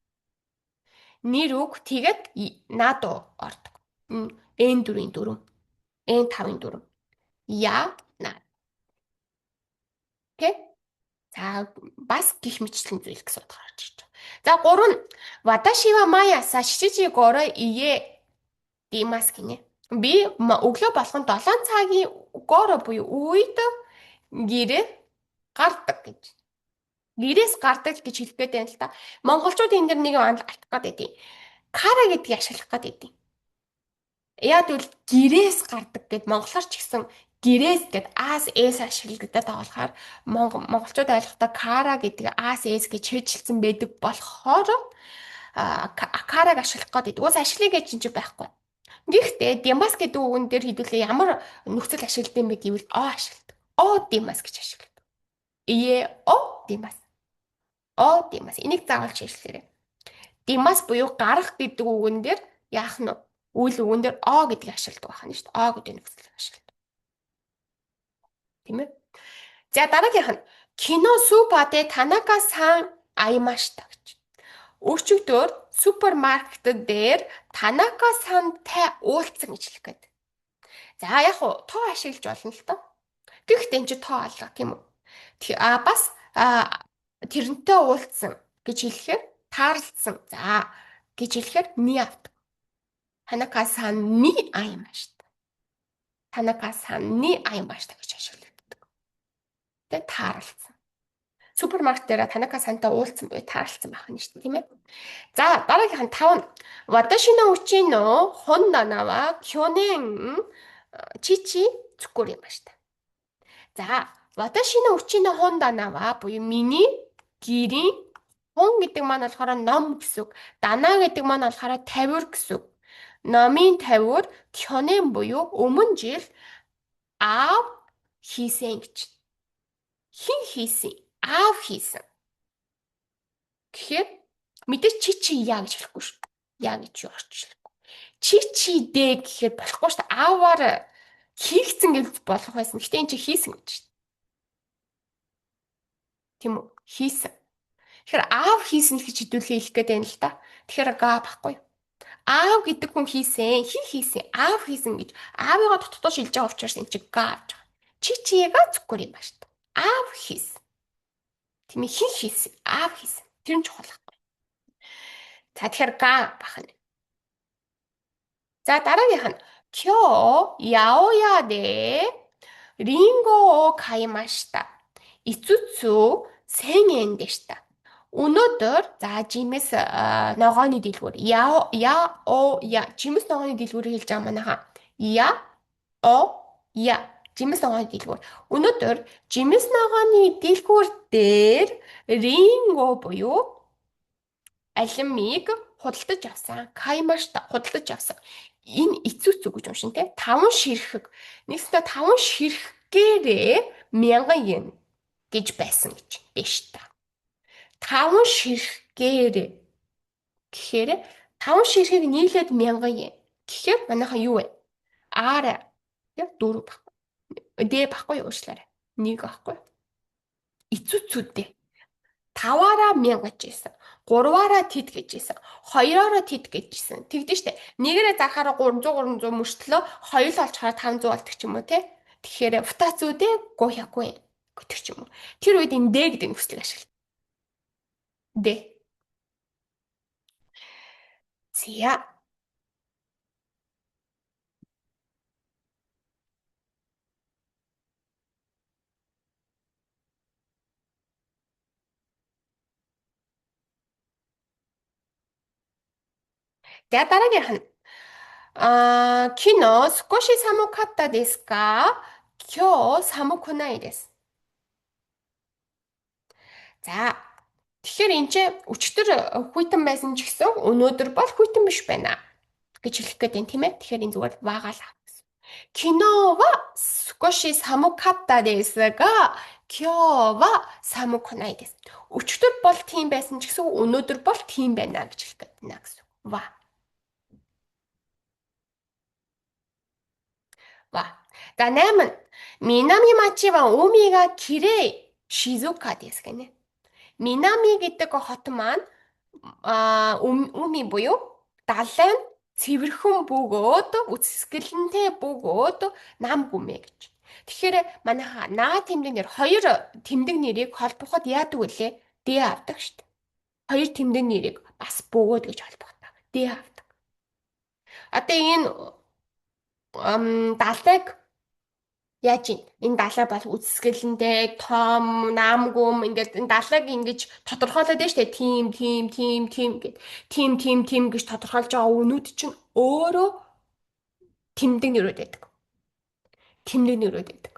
Нэр үг, тэгээд など ордог. N4-ийн дүрэм. N5-ын дүрэм. や, な. Окей? За, бас гэх мэтчлэн зүйл гэсэн утгаар орж ирж байгаа. За, гурав нь 私は毎朝7時頃家出ます гинэ. Би өглөө болгон 7 цагийн 頃 буюу үед гэрээ гардаг гэж. Гэрээс гардаг гэж хэлэх гээд байна л та. Монголчууд энэ дэр нэг юм алдах гээд байдийн. から гэдгийг ашиглах гээд байдийн. Яг тэгвэл гэрээс гардаг гэд монголоор ч гэсэн гэрээс гэд аас эс ашиглагдаад байгаа болохоор монголчууд ойлгохдоо から гэдэг аас эс гэж чийжилсэн байдаг болохоор から-г ашиглах гээд байдаг. Ус ашиглая гэж чинь байхгүй. Гэхдээ 出ます гэдэг үгэн дээр хэдүүлээ ямар нөхцөл ашигладаг юм бэ гэвэл を ашигладаг. を出ます гэж ашигладаг. 家を出ます. を出ます. Энийг заавал шийдлээрэй. 出ます буюу гарах гэдэг үгэн дээр яах нь вэ? Үйл үгэн дээр をгэдгийг ашигладаг байна шүү дээ. をгэдэг нөхцөлийг ашигладаг. Тийм ээ? За, дараагийнх нь 昨日スーパーで田中さん会いました гэж. Өчигдөр супермаркет дээр Танака さん-тай уулзсан гэж хэлэх гээд. За, яг уу と ашиглаж болно л доо. Гэхдээ энэ чи と алга, тийм үү? А бас тэрнтэй уулзсан гэж хэлэхээр, таарлцсан. За, гэж хэлэхээр に авдаг. 田中さんに会いました. 田中さんに会いました гэж ашигладаг. Тэ, таарлцсан. Супермаркет дээр Танака さん-тай уулзсан буюу таарлцсан байх нь шүү дээ, тийм ээ. За, дараагийнх нь 5 нь 私のうちの本棚は去年父作りました. За, 私のうちの本棚は буюу миний гэрийн, 本 гэдэг маань болохоор ном гэсэн үг. 棚 гэдэг маань болохоор тавиур гэсэн үг. Номын тавиур 去年 буюу өмнө жил аав хийсэн гэж. Хэн хийсэн? Аав хийсэн. Тэгэхээр мэдээж 父や гэж хэлэхгүй шүү. や гэж юу орчлохгүй. 父で гэхээр болохгүй шүү. Ааваар хийгдсэн гэж болох байсан. Гэтэ энэ чи хийсэн гэж шүү. Тийм үү? Хийсэн. Тэгэхээр аав хийсэн л гэж хэдүүлээ хэлэх гээд байна л та. Тэгэхээр が байхгүй юу? Аав гэдэг хүн хийсэн, хэн хийсэн, аав хийсэн гэж аавыгаа дотдоо шилж байгаа учраас энэ чи が авч байгаа. 父が作りました. Аав хийсэн. Тийм ээ, хэн хийсэн? Аав хийсэн. Тэр нь чухал байхгүй. За, тэгэхээр が бахна. За, дараагийнх нь 今日八百屋でリンゴを買いました。5つ1000円でした。Өнөөдөр, за, жимс ногооны дэлгүүр, ややおや жимс ногооны дэлгүүрийг хэлж байгаа манайхаа. やおや жимс ногооны дэлгүүр. Өнөөдөр жимс ногооны дэлгүүр дээр りんご буюу алимыг худалдаж авсан. 買いました худалдаж авсан. Энэ 五つ гэж уншин, те. Таван ширхэг. Нэгсэндээ таван ширхгээрээ 1000 йен гэж байсан гэж でした. Таван ширхгээрээ гэхээр таван ширхгийг нийлээд 1000 йен. Тэгэхээр манайхан юу вэ? R яг дөрөв баггүй. で баггүй, уучлаарай. Нэг баггүй. 五つで. 5-аараа 1000 гэж ийсэн. 3-аараа тэд гэж ийсэн. 2-оороо тэд гэж ийсэн. Тэгдэж штэ. Нэгээрээ зархаараа 300 300 мөртлөө 2 л олж хараа 500 болдог ч юм уу те. Тэгэхээр 2つで 500 гэдэг ч юм уу. Тэр үед энэ D гэдэг нөхцөлийг ашиглана. D. За. За дараагийнх нь 昨日少し寒かったですか？今日寒くないです。За тэгэхээр энэ чинь өчигдөр хүйтэн байсан ч гэсэн өнөөдөр бол хүйтэн биш байна гэж хэлэх гээд байна тийм ээ. Тэгэхээр энэ зүгээр ваагаал ав гэсэн. 昨日は少し寒かったですが今日は寒くないです。Өчигдөр бол тийм байсан ч гэсэн өнөөдөр бол тийм байна гэж хэлэх гээд байна гэсэн. は. は. За 8. 南町は海がきれい静かですгэнэ. Минами гэдэг хот маань үми буюу далайн цэвэрхэн бөгөөд үзэсгэлэнтэй бөгөөд нам гүмээ гэж. Тэгэхээр манайха наа тэмдэг нэр хоёр тэмдэг нэрийг холбоход яадаг вүлээ? Д авдаг шүү дээ. Хоёр тэмдэг нэрийг бас бөгөөд гэж холбохтой. Д авдаг. Одоо энэ далайг яаж юм? Энэ далай бол үзэсгэлэнтэй, том, нам гүм ингээд энэ далайг ингэж тодорхойлоод байна шүү дээ. Тийм, тийм, тийм, тийм гэд. Тийм, тийм, тийм гэж тодорхойлж байгаа үнүүд чинь өөрөө тэмдэг нэрүүд байдаг. Тэмдэг нэрүүд байдаг.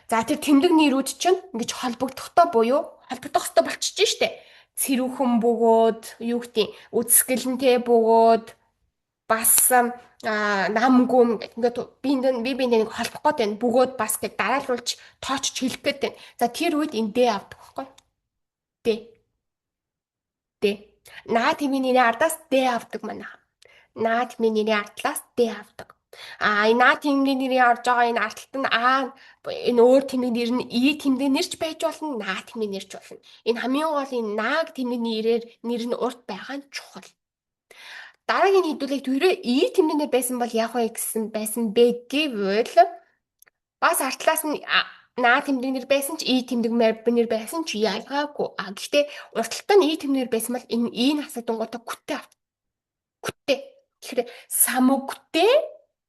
За тэр тэмдэг нэрүүд чинь ингэж холбогдохдоо буюу холбогдох ёстой болчихж штэ. Цэрүүхэн бөгөөд юу гэдэг үзэсгэлэнтэй бөгөөд бас нам гүм гэдэг ингээд би биэндээ нэг холбох гээд байна. Бөгөөд бас гэж дараалуулж тоочж хэлэх гээд байна. За тэр үед энэ Д авдаг байхгүй. Д. Д. Наа тэмийн нэрийн ардаас Д авдаг манай. Наа тэмийн нэрийн ардлаас Д авдаг. А энэ наа тэмийн нэрийн орж байгаа энэ ардталт нь А энэ өөр тэмдэг нэр нь И тэмдэг нэрч байж болно, наа тэмдэг нэрч болно. Энэ хамгийн гол энэ нааг тэмдэг нэрээр нэр нь урт байгаа нь чухал. Дараагийн хэдүүлэг тэрээ И тэмдэг нэр байсан бол яах вэ гэсэн байсан бэ гэвэл бас артлаас нь наа тэмдэг нэр байсан ч И тэмдэг нэр байсан ч ялгаагүй. А гэхдээ урталт нь И тэмдэг нэр байсан бол энэ И нь хасагдангуудаа күтээ ав. Күтээ. Тэгэхээр самугтэй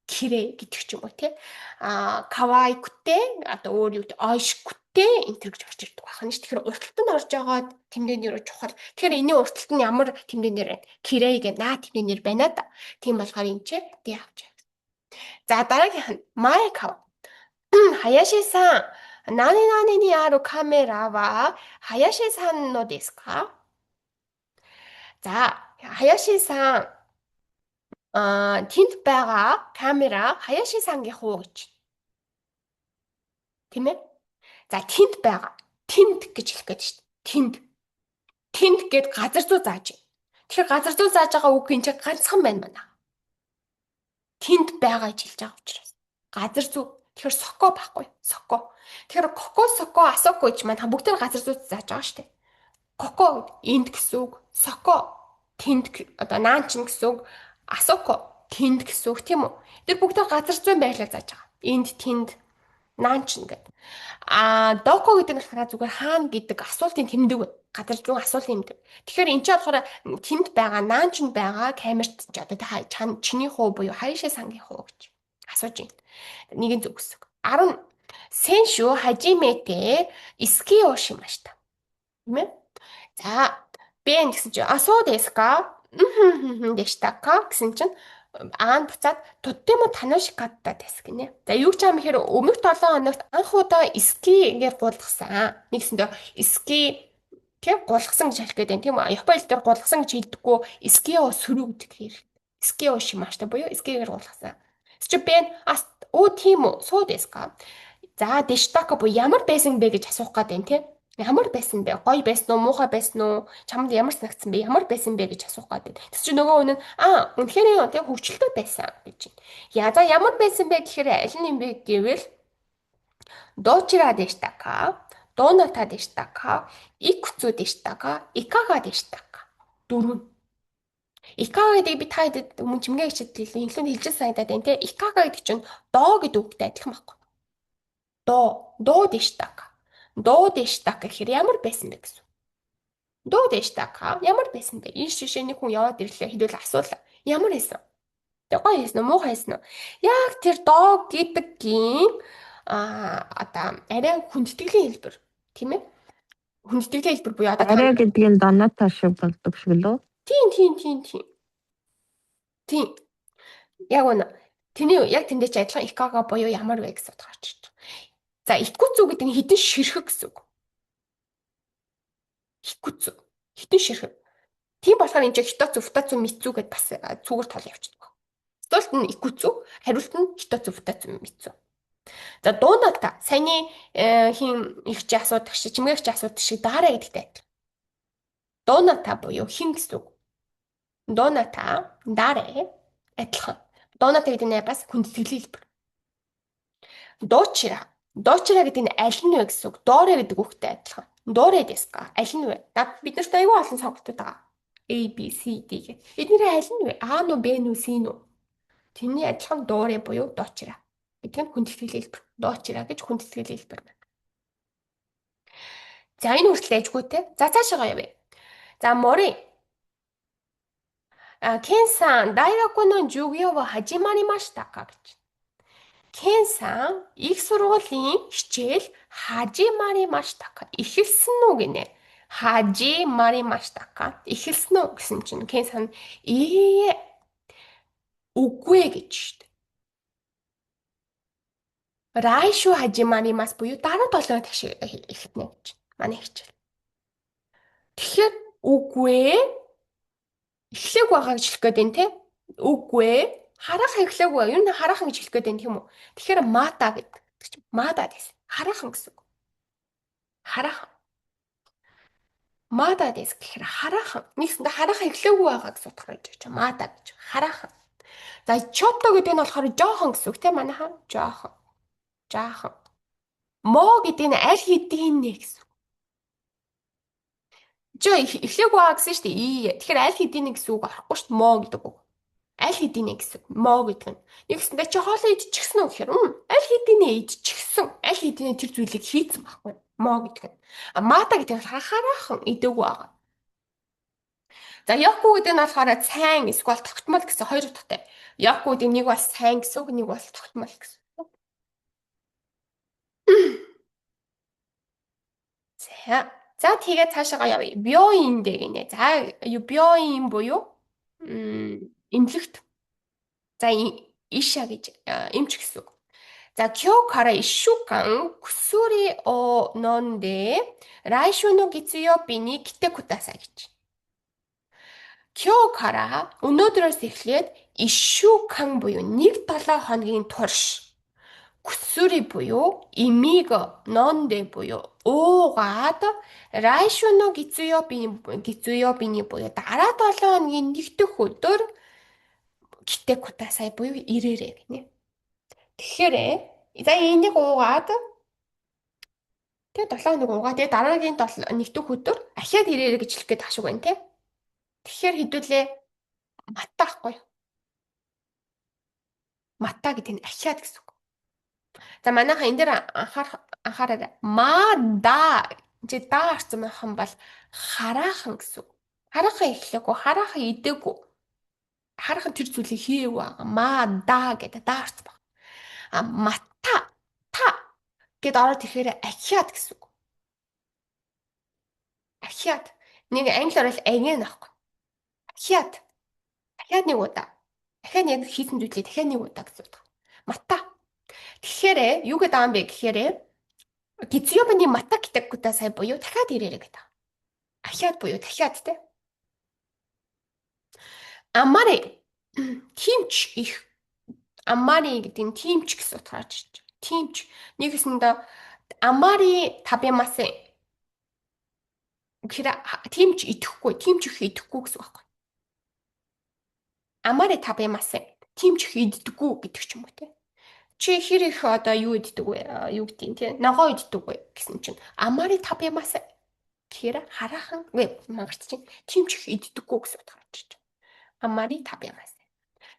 кирэ гэдэг ч юм уу тий. А кавай күтээ одоо өөр юу гэдэг ойш күтээ энэ төр гэж орж ирдэг байна ш. Тэгэхээр урталт нь орж байгаа тэмдэг нэр чухал. Тэгэхээр энэний урталт нь ямар тэмдэг нэр вэ? Кирэ гэх наа тэмдэг нэр байна да. Тийм болохоор энэ ч дэ авч байгаа. За дараагийнх нь Майкава. 林さん、何々にあるカメラは林さんのですか? За, 林さん тэнд байгаа камера Хаяши-сангийнх уу гэж. Тийм ээ? За тэнд байгаа. Тэнд гэж хэлэх гээд шүү дээ. Тэнд. Тэнд гэд газар зүй зааж байна. Тэгэхээр газар зүй зааж байгаа үг энэ чинь ганцхан байна байна. Тэнд байгаа гэж хэлж байгаа учраас. Газар зүй. Тэгэхээр соко байхгүй. Соко. Тэгэхээр коко соко асоко гэж маань бүгд нь газар зүй зааж байгаа шүү дээ. Коко энд гэсэн үг. Соко тэнд одоо наан чин гэсэн үг. Асоко тэнд гэсэн үг тийм үү? Тэр бүгд газар зүйн байрлал зааж байгаа. Энд тэнд наан чин гэдэг. А доко гэдэг нь болохоор зүгээр хаана гэдэг асуултын тэмдэг газар зүйн асуултын тэмдэг. Тэгэхээр энэ ч болохоор тэнд байгаа наан чин байгаа камерт ч одоо чиний хуу буюу хаяшаа сангийн хуу гэж асууж байна. Нэгэн зүг гэсэн үг. 10 сэншү хажимэте ски о шимашта. Тийм ээ? За бэн гэсэн чинь асуу дэска дэштака гэсэн чинь аан буцаад とても楽しかったです гинэ. За юу ч юм гэхээр өмнөх 7 хоногт анх удаа ски ингээд гулгасан. Нэгсэндээ ски тийм гулгасан гэж хэлэх гээд байна тийм үү? Японы хэл дээр гулгасан гэж хэлдэггүй скио сөрөг гэдэг хэрэг. Скио шимашта буюу скигээр гулгасан. Чи бэн ас оо тийм үү? そうですか. За дэштака буюу ямар байсан бэ гэж асуух гээд байна тийм. Ямар байсан бэ? Гоё байсан уу? Муухай байсан уу? Чамд ямар санагдсан бэ? Ямар байсан бэ гэж асуух гээд байна. Тэс чи нөгөө хүн нь аа үнэхээр тийм хөвчлөлтэй байсан гэж байна. Яа за ямар байсан бэ гэхээр аль нь юм бэ гэвэл どちらでしたか?どなたでしたか? いくつでしたか? いかがでしたか? Дөрөв. いかが гэдэг би та хэд өмнө чимгээ хичээл хэлсэн хэлж санагдаад байна те. いかが гэдэг чинь どう гэдэг үгтэй адилхан байхгүй. どう, どうでしたか? どうでしたか гэхээр ямар байсан бэ гэсэн. どうでしたか? Ямар байсан бэ? Энэ жишээ нэг хүн яваад ирлээ хэдүүл асуулаа. Ямар байсан? Тэг гоё байсан уу? Муухай байсан уу? Яг тэр どう гэдгийн одоо арай хүндэтгэлийн хэлбэр тийм ээ? Хүндэтгэлийн хэлбэр буюу одоо Арай гэдэг нь どなた шиг болдог шиг лөө? Тийм. Тийм. Яг үнэ. Тэрний яг тэндээ ч адилхан いかが буюу ямар вэ гэсэн утгаар гарч ирж байгаа. За いくつ гэдэг нь хэдэн ширхэг гэсэн үг. いくつ. Хэдэн ширхэг. Тийм болохоор энэ чинь ひとつ, ふたつ, みっつгэдээ бас цүүгэр тол явчихдаг. Асуулт нь いくつ, хариулт нь ひとつ, ふたつ, みっつ. За どなた саяны хин их чи асуудаг шиг чимгээгч асуудаг шиг だれ гэдэгтэй адилхан. どなた буюу хэн гэсэн үг. どなただれ адилхан. どなた гэдэг нь бас хүндэтгэлийн хэлбэр. どちら. どちら гэдэг нь аль нь вэ гэсэн үг. どれ гэдэг үгтэй адилхан. どれですか? Аль нь вэ? Бид нарт аюул олон сонголтууд байгаа. A B C D гэх. Эднэрийн аль нь вэ? А нү Б нү С нү. Тэрний адилхан どれ буюу どちら гэдэг нь хүндэтгэлийн хэлбэр. どちら гэж хүндэтгэлийн хэлбэр байна. За энэ хүртэл айжгүй те. За цаашаа явъя. За 森. あ、ケンさん、大学の授業は始まりましたか гэж. ケンさん, их сургуулийн хичээл 始まりましたか? Эхэлсэн үү гинэ. 始まりましたか? Эхэлсэн үү гэсэн чинь ケンさん いいえ үгүй гэж шүү дээ. 来週始まります буюу дараа 7 хоног эхэлнэ гэж. Манай хичээл. Тэгэхээр үгүй эхлээг байгаа гэж хэлэх гээд байна те. Үгүй хараахан эхлээгүй. Ер нь хараахан гэж хэлэх гээд байна тийм үү? Тэгэхээр まだ гэдэг чинь まだです. Хараахан гэсэн үг. Хараахан. まだです гэхээр хараахан. Нэгсэндээ хараахан эхлээгүй байгаа гэсэн утгаар гэж байна. まだ гэж. Хараахан. За ちょっと гэдэг нь болохоор жоохон гэсэн үг тийм манайхан? Жоохон. Жаахан. もう гэдэг нь аль хэдийн нэ гэсэн үг. Жо эхлээгүй байгаа гэсэн шүү дээ. いいえ. Тэгэхээр аль хэдийн гэсэн үг орохгүй шүү дээ. もう гэдэг үг. Аль хэдийн гэсэн үг. もう гэдэг нь. Нэгсэндээ чи хоолоо идчихсэн үү гэхээр аль хэдийн идчихсэн. Аль хэдийн тэр зүйлийг хийцэн байхгүй. もう гэдэг нь. А まだ гэдэг нь хараахан идээгүй байгаа. За よく гэдэг нь болохоор сайн эсвэл тогтмол гэсэн хоёр утгатай. よく гэдэг нэг бол сайн гэсэн үг, нэг бол тогтмол гэсэн үг. За. За тэгээд цаашаага явъя. 病院で гинэ. За юу 病院 буюу эмнэлэгт. За 医者 гэж эмч гэсэн үг. За 今日から1週間薬を飲んで来週の月曜日に来てください гэж. 今日から өнөөдрөөс эхлээд 1週間 буюу 1 7 хоногийн турш 薬 буюу эмийг 飲んで буюу уугаад 来週の月曜日月曜日に буюу дараа 7 хоногийн нэг дэх өдөр 来てください буюу ирээрэй гинэ. Тэгэхээр за энийг уугаад тэгээ 7 хоног уугаад тэгээ дараагийн нэг дэх өдөр ахиад ирээрэй гэж хэлэх гээд байх шиг байна те. Тэгэхээр хэдүүлээ また ахгүй. また гэдэг нь ахиад гэсэн үг. За манайхан энэ дээр анхаараарай. まだ чи だ орсон байх юм бол хараахан гэсэн үг. Хараахан эхлэхгүй, хараахан идээгүй. Хараахан тэр зүйлийг хийгээгүй байгаа. まだ гэдэг だ орсон баг. А また た гэд ороод ирэхээр ахиад гэсэн үг. Ахиад. Нэг англиар бол again аахгүй. Ахиад. Дахиад нэг удаа. Дахиад яг хийсэн зүйлээ дахиад нэг удаа гэсэн утга. また. Тэгэхээр юу гэдэг юм бэ гэхээр 月曜日にまた来てください буюу дахиад ирээрэй гэдэг. Ахиад буюу дахиад те. あまり тийм ч их あまり гэдэг нь тийм ч гэсэн утгаар ирж байна. Тийм ч нэгэсэндээ あまり食べません гэхээр тийм ч идэхгүй, тийм ч их идэхгүй гэсэн үг байхгүй. あまり食べません. Тийм ч их иддэггүй гэдэг ч юм уу те. Чи хэр их одоо юу иддэг вэ? Юу гэдгийг тий? Ногоо иддэг вэ гэсэн чинь あまり食べません гэхээр хараахан үгүй мангарч чинь тийм ч их иддэггүй гэсэн утгаар очиж. あまり食べません.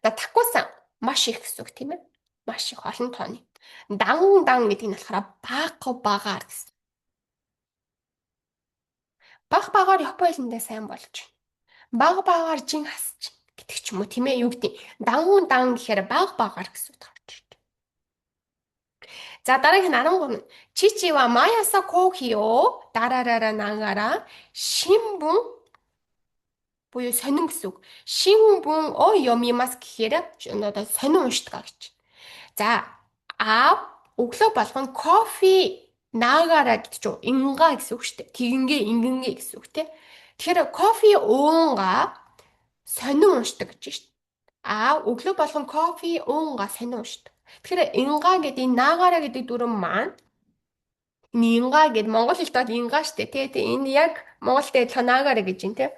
За たくさん маш их гэсэн үг тийм ээ. Маш их олон тооны. だんだん гэдэг нь болохоор бага багаар гэсэн. Баг багаар Япон хэлэндээ сайн болж байна. Баг багаар жин хасч гэдэг ч юм уу тийм ээ юу гэдэг. だんだん гэхээр баг багаар гэсэн утгаар очиж. За дараагийнх нь 13. 父は毎朝コーヒーを дараараа ながら 新聞 буюу сонин гэсэн үг. 新聞を読みます гэхээр одоо сонин уншдаг гэж. За аав өглөө болгон кофе ながら гэдэг чинь инга гэсэн үг шүү дээ. Тэгингээ ингэнгээ гэсэн үг тий. Тэгэхээр кофе уунга сонин уншдаг гэж шүү дээ. Аа өглөө болгон кофе уунга сонин уншдаг. Тэгэхээр инга гэдэг энэ ながら гэдэг дүрэм маань инга гэд монгол хэлд бол инга штэ тий. Энэ яг монголд адилхан ながら гэж юм тий.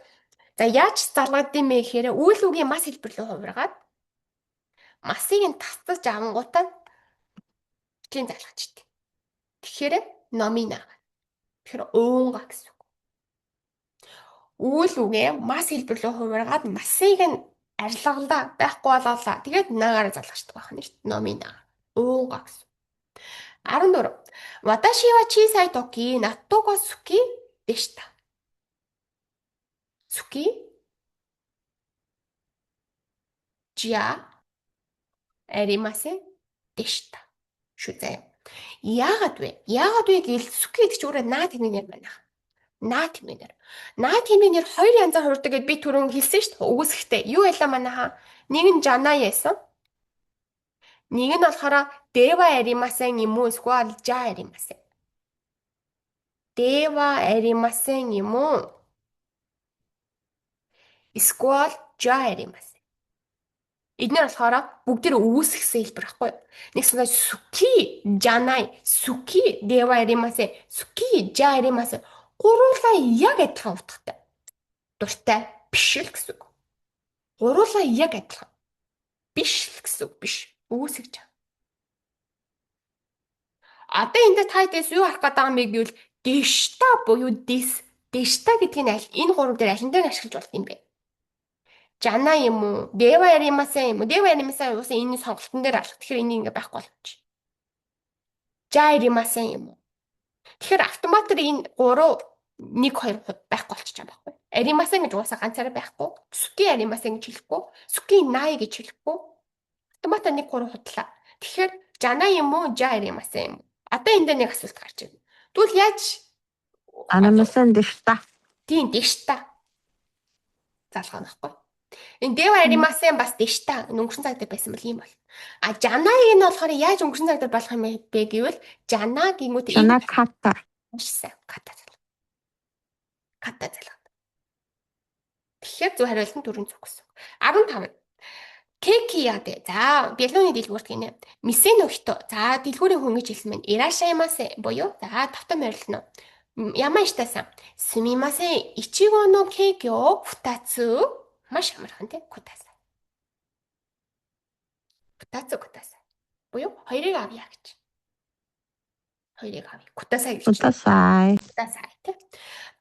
За яаж залгагдсан бэ гэхээр үйл үгийн ます хэлбэр рүү хувиргаад ます ыг нь тасдаж авангуудаа битлийн залгаж. Тэгэхээр 飲みな. Тэгэхээр уунга гэсэн үг. Үйл үгээ ます хэлбэр рүү хувиргаад ます ыг нь арилгалаа байхгүй болоолаа. Тэгээд ながら залгачдаг байх нь шүү дээ. 飲みな. Уунга гэсэн. 14. 私は小さい時納豆が好きでした。好きじゃありませんでした. Шүү заяа. Яагаад вэ? Яагаад вэ гэвэл 好き гэдэг чинь өөрөө な тэмдэг нэр байна. な тэмдэг нэр. な тэмдэг нэр хоёр янзаар хувирдаг гэд би түрүүн хэлсэн шүү дээ. Үгүйсэхдээ. Юу байлаа манайхаа? Нэг нь じゃない байсан. Нэг нь болохоор ではありません юм уу? Эсвэл じゃありません. ではありません юм уу? Эсвэл じゃありません. Эднэр болохоор бүгд тэр үүсгэсэн хэлбэр байхгүй юу? Нэгсэндээ 好きじゃない, 好きではありません, 好きじゃありません. Гуруулаа яг адилхан утгатай. Дуртай биш л гэсэн үг. Гуруулаа яг адилхан. Биш л гэсэн үг биш. Үүсгэж байгаа. Одоо энэ дээр та хэдээс юу харах гээд байгаа юм бэ гэвэл でした буюу ですでした гэдгийг аль энэ гурав дээр аль нь дээр ашиглаж болд юм бэ? じゃない юм уу? ではありません юм уу? ではありません уусаа энэ сонголтон дээр алах. Тэгэхээр энийг ингээ байхгүй болгочих. じゃありません юм уу? Тэгэхээр автоматар энэ 3 1 2 байхгүй болчихж байгаа байхгүй. ありません гэж уусаа ганцаараа байхгүй. 好きありません гэж хэлэхгүй. 好きない гэж хэлэхгүй. Автоматар 1 3 худлаа. Тэгэхээр じゃない юм уу? じゃありません юм уу? Одоо энэ дээр нэг асуулт гарч ирнэ. Тэгвэл яаж ありませんでした. Тийм でした. Залгаа нөхгүй. Энэ ではありません бас でした. Өнгөрсөн цаг дээр байсан бол ийм бол. А じゃない нь болохоор яаж өнгөрсөн цаг дээр болох юм бэ гэвэл じゃな гингүүт じゃなかった. Маш сайн. かった залга. かった залга. Тэгэхээр зөв хариулт нь 4 зүг гэсэн. 15. ケーキ屋で. За, бялууны дэлгүүрт гинэ. 店の人. За, дэлгүүрийн хүн гэж хэлсэн байна. いらっしゃいませ буюу за тавтан морилно. 山下さん. すみません. いちごのケーキを2つ маш амархан тий. ください. 2つください. Буюу хоёрыг авъя гэж. Хоёрыг авъя. ください гэж. ください. ください тий.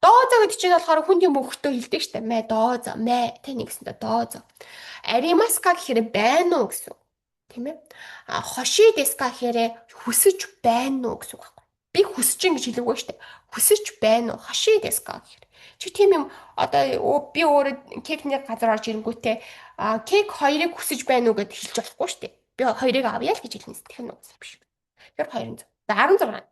どうぞ гэдэг чинь болохоор хүнд юм өгөхдөө хэлдэг штэ. まどうぞまтэ нэгсэндээ どうぞ. ありますか гэхээр байна уу гэсэн. Тийм ээ. А 欲しいですか гэхээр хүсэж байна уу гэсэн үг байхгүй. Би хүсэж ин гэж хэлээгүй штэ. Хүсэж байна уу? 欲しいですか гэхээр чи тийм юм одоо би өөрөө кекний газар орж ирэнгүүтээ кек хоёрыг хүсэж байна уу гэд хэлж болохгүй штэ. Би хоёрыг авъя л гэж хэлнэ. Тэгэхээр нууц биш. Тэгэхээр 200. За 16.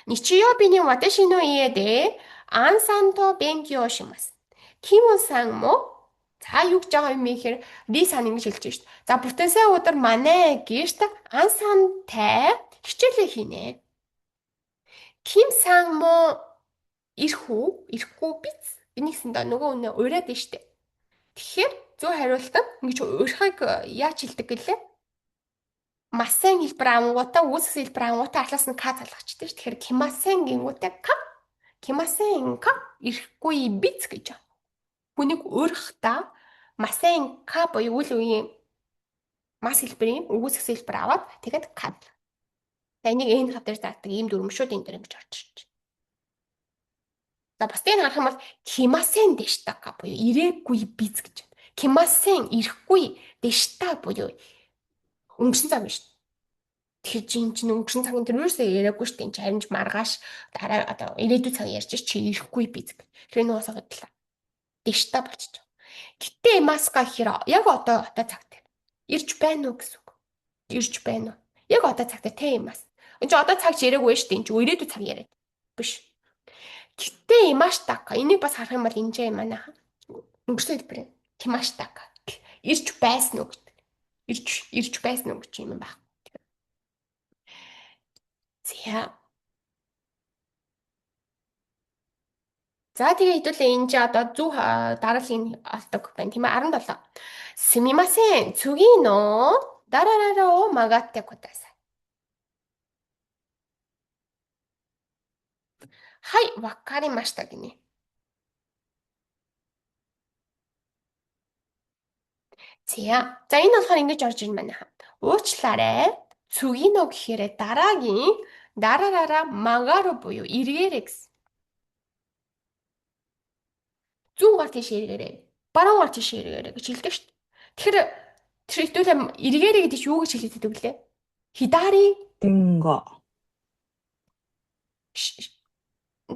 日曜日に私の家でアンさんと勉強します。キムさんも за юу гэж байгаа юм бэ гэхээр Ли сан ингэж хэлж байна шүү дээ. За бүтэн сайн өдөр манай гэрт Ан сантай хичээлээ хийнэ. Ким сан мо ирэх үү? Ирэхгүй биз? Энийсэндээ нөгөө үнэ ураад нь штэ. Тэгэхээр зөв хариулт нь ингэж урихыг яаж хэлдэг гэлээ? ません хэлбэр авангуудаа үүсгэсэн хэлбэр авангуудаа арлаас нь か залгачдаг ш. Тэгэхээр 来ません гингүүтээ か来ませんか ирэхгүй биз гэж. Хүнийг урихдаа ませんか буюу үйл үеийн Мас хэлбэрийн үгүйсгэсэн хэлбэр аваад тэгээд кад. За энийг N хав дээр заадаг ийм дүрм шүүд энэ дээр ингэж орж ирж байна. За бусдыг харах юм бол кимасен дэштака буюу ирээгүй биз гэж байна. Кимасен ирэхгүй дэшта буюу өнгөрсөн цаг биш. Тэгэхээр чи энэ чинь өнгөрсөн цагын тэр юусоо яриаггүй шүү дээ. Энэ чинь харин ч маргааш дараа одоо ирээдүйн цаг ярьж чи ирэхгүй биз гэх. Тэгэхээр энэ уусаа бодлоо. Дэшта болчих. Гэтэ маска гэхээр яг одоо цаг дээр ирж байна уу гэсэн үг. Ирж байна уу? Яг одоо цаг дээр тэ юм бас. Энд чи одоо цаг яриаггүй шүү дээ. Энд чи ирээдүйн цаг яриад. Биш. Гэтэ имаштака. Энийг бас харах юм бол энэ ч юм манайха. Өнгөрсөн хэлбэр юм. Кимаштака. Ирж байсан уу гэдэг. Ирж байсан уу гэж юм байна. За. За тэгээ хэдүүлээ энэ чи одоо зүг дарааллын олдог байна тийм ээ 17. すみません. 次のダラララを曲がってください。はい、わかりましたгинэ. За. За энэ болохоор ингэж орж ирнэ байна. Уучлаарай. 次の гэхээр дараагийн дараараа магару буюу эргээрэй гэсэн. Зүүн гар тийш эргээрэй. Баруун гар тийш эргээрэй гэж хэлдэг шүү дээ. Тэгэхээр тэр хэдүүлээ эргээрэй гэдэг чинь юу гэж хэлээд байдаг вүлээ? 左 Динго.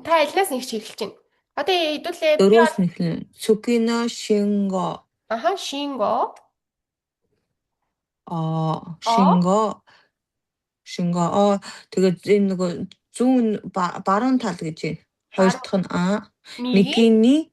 Та алинаас нэг чиглэж байна? Одоо хэдүүлээ би Дөрөвс нэхлэн. 次の 信号. аха 信号 Аа, 信号. 信号. Аа, тэгээд энэ нөгөө зүүн баруун тал гэж байна. Хоёр дахь нь аа. 右 右に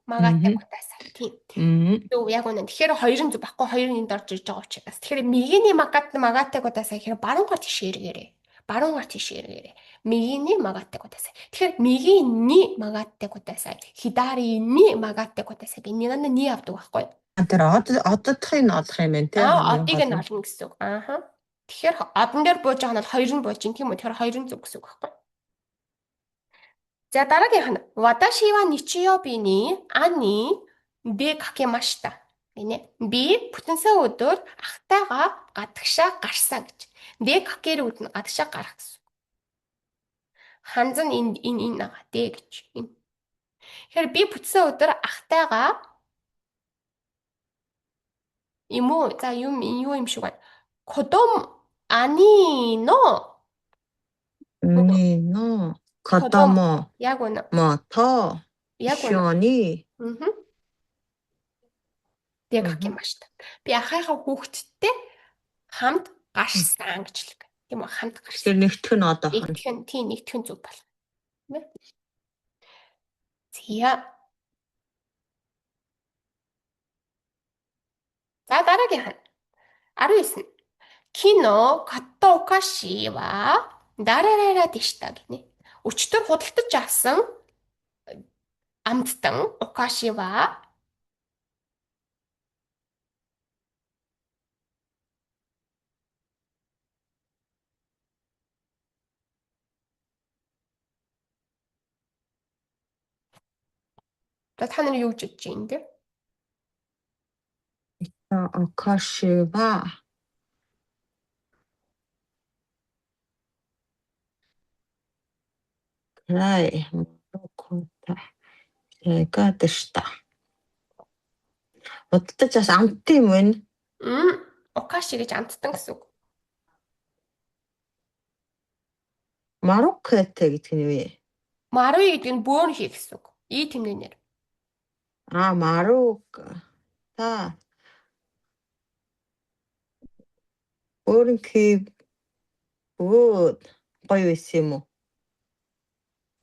曲がってください. Тийм. Зөв яг үнэ. Тэгэхээр хоёр нь зөв байхгүй хоёр нь энд орж ирж байгаа учраас. Тэгэхээр 右に曲がってください гэхээр баруун гар тийш эргээрэй. Баруун гар тийш эргээрэй. 右に曲がってください. Тэгэхээр 右に曲がってください. 左に曲がってください гэх нэг нь ни авдаг байхгүй юу? Тэр оддохыг нь олох юм байна те. Аа, хамгийн одыг гол нь нь. олно гэсэн үг. Ааха. Тэгэхээр одон дээр бууж байгаа нь бол хоёр нь бууж ин тийм үү? Тэгэхээр хоёр нь зөв гэсэн үг байхгүй юу? За дараагийнх нь 私は日曜日に兄出かけました гинэ. Би бүтэнсэн өдөр ахтайгаа гадагшаа гарсан гэж. 出かける үг нь гадагшаа гарах гэсэн. Ханз нь энэ энэ энэ ага дэ гэж. Энэ. Тэгэхээр би бүтсэн өдөр ахтайгаа юм уу? За юм юу юм шиг байна. 子供兄の Нино 子供 кодомо яг үнэ. мото Яг үнэ. шони. Мгм. 出かけました. Би ахыхаа хүүхэдтэй хамт гарсан гэж хэлдэг. Тийм үү? Хамт гарсан. Тэгэхээр нэгтгэх нь одоох нь. Нэгтгэх нь тийм нэгтгэх нь зөв болох. Тийм ээ? За. За дараагийнх нь 19 нь 昨日買ったお菓子はダラララでした гинэ. Өчигдөр худалдаж авсан амттан お菓子は За та нар юу гэж бодож байна энэ дээр? お菓子は край морокота эга дэшта. Худалдаж бас амттай юм байна. Мм, お菓子 гэж амттан гэсэн үг. Мароккотэй гэдэг нь юу вэ? 丸い гэдэг нь бөөн хий гэсэн үг. И тэмдэг нэр. Аа, марук та өөрөнхий бөөд гоё байсан юм уу?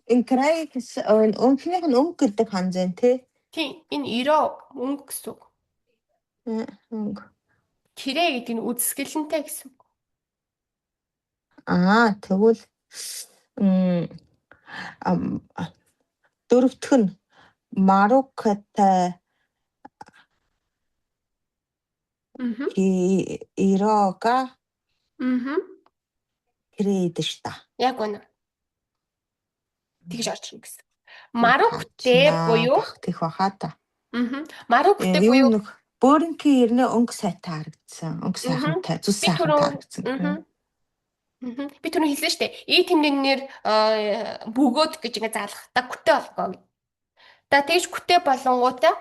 Энэ край гэсэн өнгөнийх нь өнгө гэдэг ханз байна тий. Тийм, энэ 色 өнгө гэсэн үг. Өнгө. きれい гэдэг нь үзэсгэлэнтэй гэсэн үг. Аа, тэгвэл дөрөвдөх нь мароккотой Мгм. 色が Мгм. きれいでした. Яг үнэ. Тэгж орж ирнэ гэсэн. 丸くて буюу Тех баха та. мгм. 丸くて Юу буюу нэг Бөөрөнхий ирнэ өнгө сайтай харагдсан. Өнгө сайхантай, зүс Би сайхантай түрүүн харагдсан. Би түрүүн хэлсэн шүү дээ. И тэмдэг нэр бөгөөд гэж ингэ залгахдаа күтэ болгоо гэж. За тэгж күтэ болонгуудаа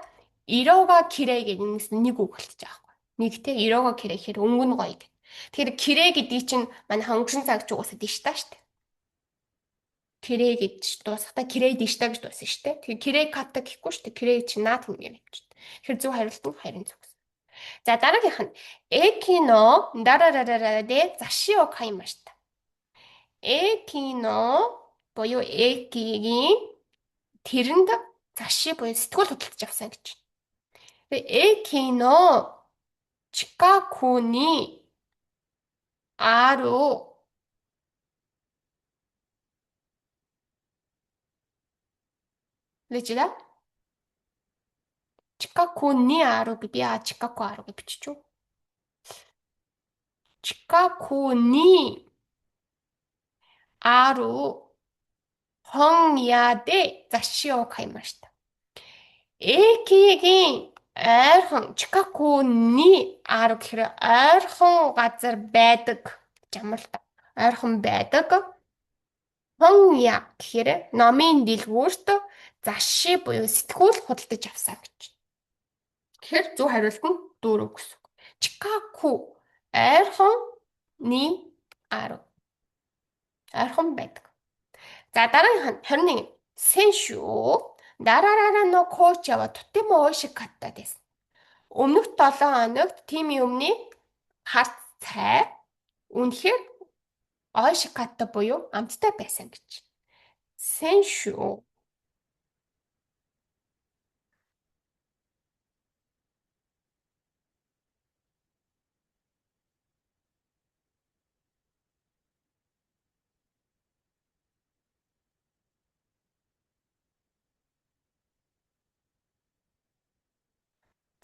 色が きれい гэдэг нэгс нэг үг болчих жоох байхгүй. Нэг те 色が きれい гэхээр өнгө нь гоё гэх. Тэгэхээр きれい гэдгийг чинь манай хөнгөшин цаг ч угаасаа でした шүү дээ. きれい гэж дуусахдаа きれいでした гэж дуусна шүү дээ. Тэгэхээр きれいかった гэхгүй шүү дээ. きれい чинь наад тэмдэг юм чинь. Тэгэхээр зөв хариулт нь 2 зөв гэсэн. За дараагийнх нь 駅の дарарарара で雑誌を買いました. 駅の буюу 駅гийн тэрэнд 雑誌 буюу сэтгүүл худалдаж авсан гэж. Тэгээ 駅の近くにある 레지다? 近くにある би а 近くある гэж бичиж үү? 近くにある本屋で雑誌を買いました。 駅гийн ойрхон 近くにある гэхээр ойрхон газар байдаг гэж амар л та. Ойрхон байдаг. 本屋 гэхээр номын дэлгүүрт 雑誌 буюу сэтгүүл худалдаж авсан гэж. Тэгэхээр зөв хариулт нь 4 гэсэн үг. 近く ойрхон にある. Ойрхон байдаг. За дараагийнх нь 21. 先週 дараараа の紅茶はとても美味しかったです. Өмнөх 7 хоногт тийм юмны хар цай үнэхээр 美味しかった буюу амттай байсан гэж. 先週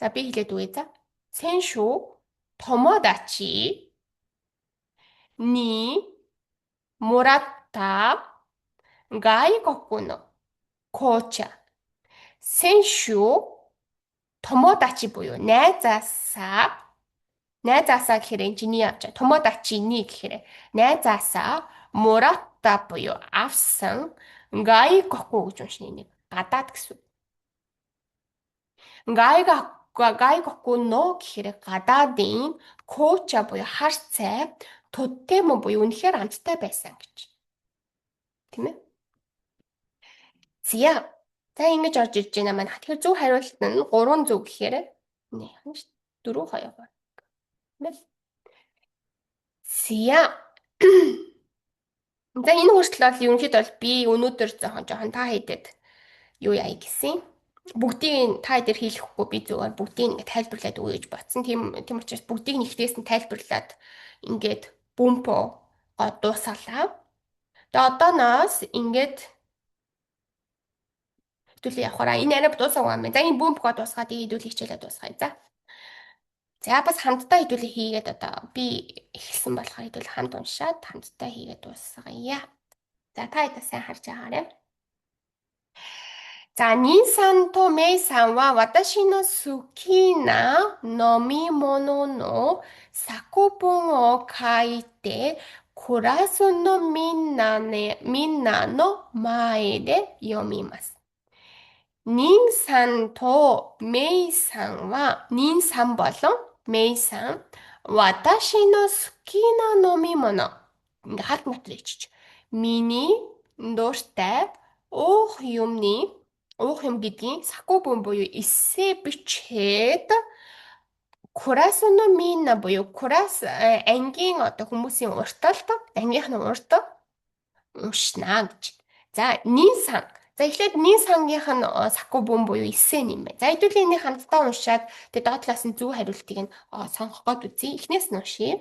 За би хэлээд үгүй за. 先週友達にもらった外国の紅茶。先週友達 буюу найзаасаа найзаасаа гэхээр энэ чинь авч 友達に гэхээр найзаасаа もらった буюу авсан 外国 гэж уншина энийг гадаад гэсэн. 外国の гэхээр гадаадын 紅茶 буюу хар цай とても буюу үнэхээр амттай байсан гэж. Тийм ээ? За. За ингэж орж ирж байна маань. Тэгэхээр зөв хариулт нь 3 зөв гэхээр нэ 4 2 3. Тийм ээ? За. За энэ хүртэл бол ерөнхийдөө бол би өнөөдөр жоохон жоохон та хэдэд юу яа гэсэн. Бүгдийг та хэдээр хийлэхгүй би зүгээр бүгдийг ингэ тайлбарлаад өгье гэж бодсон. Тийм тийм учраас бүгдийг нэгтээс нь тайлбарлаад ингээд 文法 дуусгалаа. Тэгээ одооноос ингээд хэдүүлээ явахаараа энэ арай дуусаагүй юм байна. За энэ 文法 дуусгаад хэдүүлээ хичээлээ дуусгая. За. За бас хамтдаа хэдүүлээ хийгээд одоо би эхэлсэн болохоор хэдүүлээ хамт уншаад хамтдаа хийгээд дуусгая. За та хэд сайн харж байгаарай. ザニーさんとメイさんは私の好きな飲み物の作文を書いて、クラスのみんなね、みんなの前で読みます。ニンさんとメイさんは、ニンさんболонメイさん、私の好きな飲み物 ингээ халт натар ичиж. Миний дуртай уух юмны уух юм гэдгийн 作文 буюу эссе бичээд クラスのみんな буюу クラス ангийн одоо хүмүүсийн урталт ангийнхны урт уншнаа гэж. За ニンさん. За эхлээд ニンさん гийнх нь 作文 буюу эссе юм байна. За хэдүүлээ энийг хамтдаа уншаад тэгээ доод талаас нь зөв хариултыг нь сонгох гээд үзье. Эхнээс нь уншъя.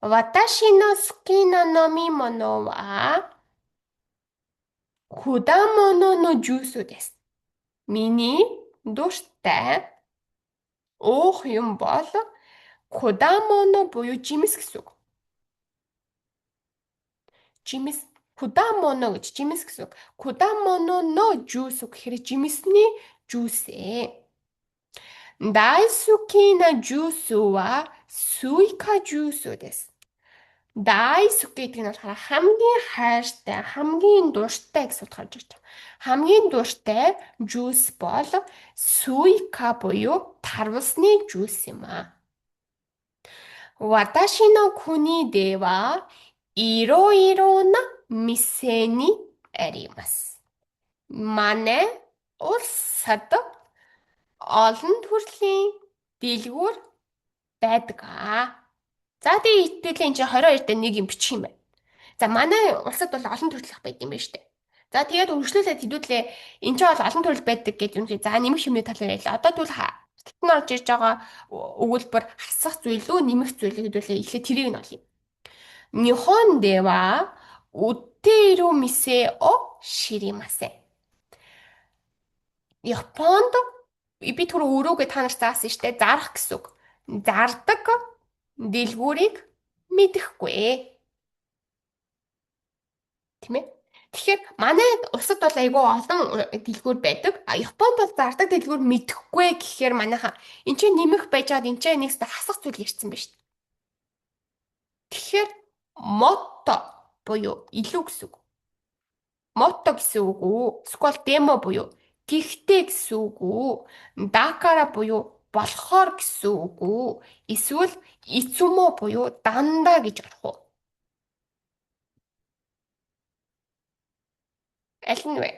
私の好きな飲み物は果物のジュースです。Миний дуртай уух юм бол 果物 буюу жимс гэсэн үг. Жимс 果物 гэж жимс гэсэн үг. 果物のジュース гэхээр жимсний жуус ээ. 大好きなジュースはスイカジュースです。大好き гэдэг нь болохоор хамгийн хайртай, хамгийн дуртай гэсэн утгаар орж ирж байгаа. Хамгийн дуртай жуус бол суика буюу тарвалсны жуус юм аа. 私の国ではいろいろな店にあります. Манай улсад олон төрлийн дэлгүүр байдаг аа. За тэгээ итгэлийн чинь 22 дээр нэг юм бичих юм байна. За манай улсад бол олон төрөлх байдаг юм байна шүү дээ. За тэгээд үргэлжлүүлээд хэдүүлээ энэ чинь бол олон төрөл байдаг гэдэг юм чи. За нэмэх юмны талаар ярьлаа. Одоо тэгвэл хаталт нь орж ирж байгаа өгүүлбэр хасах зүйл үү нэмэх зүйл хэдүүлээ эхлээд тэрийг нь олъё. 日本では売っている店を知りません. Японд би түр өрөөгөө та нарт заасан шүү дээ. Зарах гэсэн үг. Зардаг дэлгүүрийг мэдэхгүй. Тийм ээ? Тэгэхээр манай улсад бол айгүй олон дэлгүүр байдаг. А Японд бол зардаг дэлгүүр мэдэхгүй гэхээр манайхаа эн чинь нэмэх байжгаад эн чинь нэгсдээ хасах зүйл ярьсан байна шүү дээ. Тэгэхээр もっと буюу илүү гэсэн үг. もっと гэсэн үг үү? Эсвэл でも буюу гэхдээ гэсэн үг үү? だから буюу болохоор гэсэн үг үү? Эсвэл いつも буюу дандаа гэж орох уу? Аль нь вэ?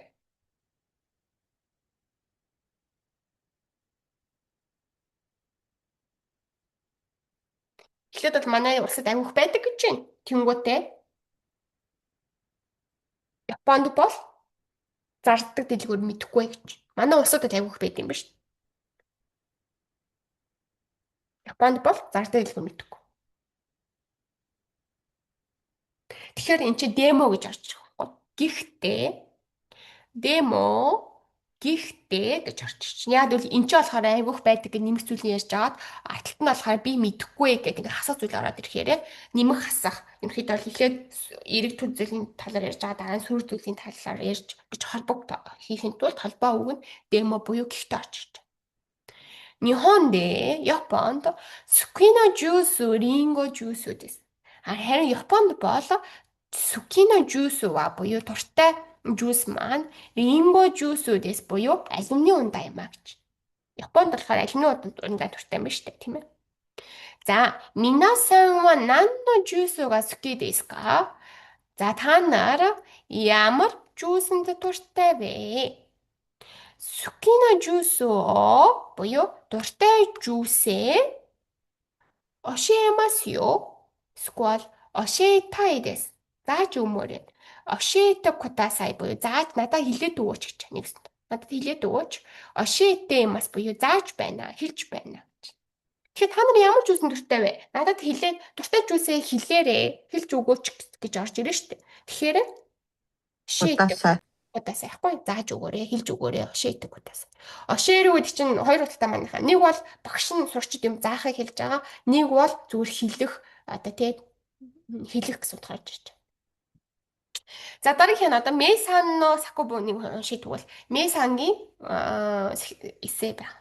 Эхлээд бол манай улсад амих байдаг гэж байна. Тэнгүүтээ Японд бол зарддаг дэлгүүр мэдэхгүй гэж. Манай улсуудад амих байдаг юм ба шүү. Японд бол зардаг дэлгүүр мэдэхгүй. Тэгэхээр эн чинь でも гэж орж ирэх байхгүй. Гэхдээ でも гэхдээ гэж орж ирч. Яг бол эн чинь болохоор айгүйх байдаг гэх нэмэх зүйлийг ярьж агаад аталт нь болохоор би мэдэхгүй гэдэг ингээ хасах зүйл ороод ирэхээр нэмэх хасах. Ерөнхийдөө бол эхлээд эерэг төр зүйлийн талаар ярьж байгаа, дараа нь сөрөг зүйлийн талаар ярьж гэж холбоо хийхин тулд холбоо үг нь でも буюу гэхдээ орж ирж. 日本で Японд 好きなジュースリンゴジュースです. Харин Японд бол 好きなジュースは буюу дуртай жуус маань リンゴジュースです буюу алюминий ундаа юм а гэж. Японд болохоор алюминий ундаа дуртай юм байна шүү дээ, тийм ээ. За, 皆さんは何のジュースが好きですか? За, та нар ямар жуусанд дуртай вэ? 好きなジュースを буюу дуртай жуусээ 教えますよ. Эсвэл 教えたいです. Зааж өгмөр байна. 教えてください буюу зааж надад хэлээд өгөөч гэж нэгсэн. Надад хэлээд өгөөч. 教えてます буюу зааж байна, хэлж байна гэж. Тэгэхээр та нар ямар жуусанд дуртай вэ? Надад хэлээд дуртай жуусээ хэлээрээ, хэлж өгөөч гэж орж ирнэ шүү дээ. Тэгэхээр Удаасаа. Удаасаа яахгүй зааж өгөөрэй, хэлж өгөөрэй, 教えてください. 教える гэдэг чинь хоёр утгатай манайхаа. Нэг бол багш нь сурчид юм заахыг хэлж байгаа. Нэг бол зүгээр хэлэх одоо тий хэлэх гэсэн утгаар орж ирж байгаа. За дараагийнх нь одоо メイさんの作文-ыг уншиж тэгвэл Мейсангийн эссе байна.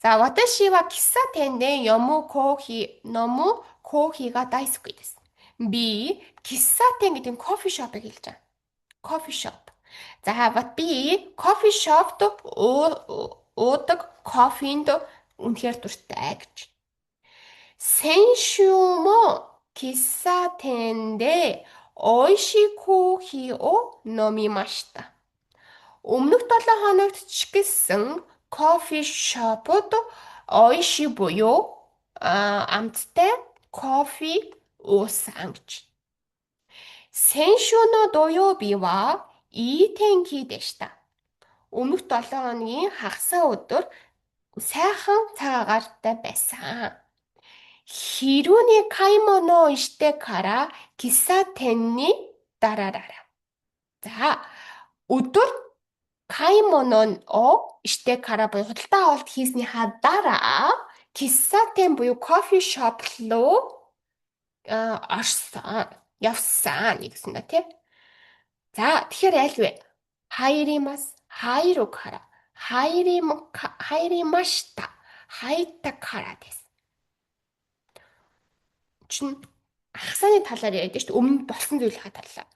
За 私は喫茶店で飲むコーヒー飲むコーヒーが大好きです. Би 喫茶店 гэдэг нь coffee shop -ыг хэлж байгаа. Coffee shop. За би coffee shop -д уудаг кофенд үнэхээр дуртай гэж. 先週も喫茶店で美味しいコーヒーを飲みました. Өмнөх 7 хоногт ч гэсэн coffee shop -д 美味しい буюу амттай кофе уусан гэж. 先週の土曜日はいい天気でした. Өмнөх 7 хоногийн хагас өдөр сайхан цаг агаартай байсан. 昼に買い物をしてから喫茶店にダラララ. За өдөр 買い物をしてから буюу худалдаа авалт хийснийхаа дараа 喫茶店 буюу coffee shop руу орсон, явсан гэсэн да тий. За тэгэхээр аль вэ? 入ります. 入るから. 入りました.入ったからです. Чин ахсааны талаар яриад шүү дээ. Өмнө болсон зүйлийнхаа талаар.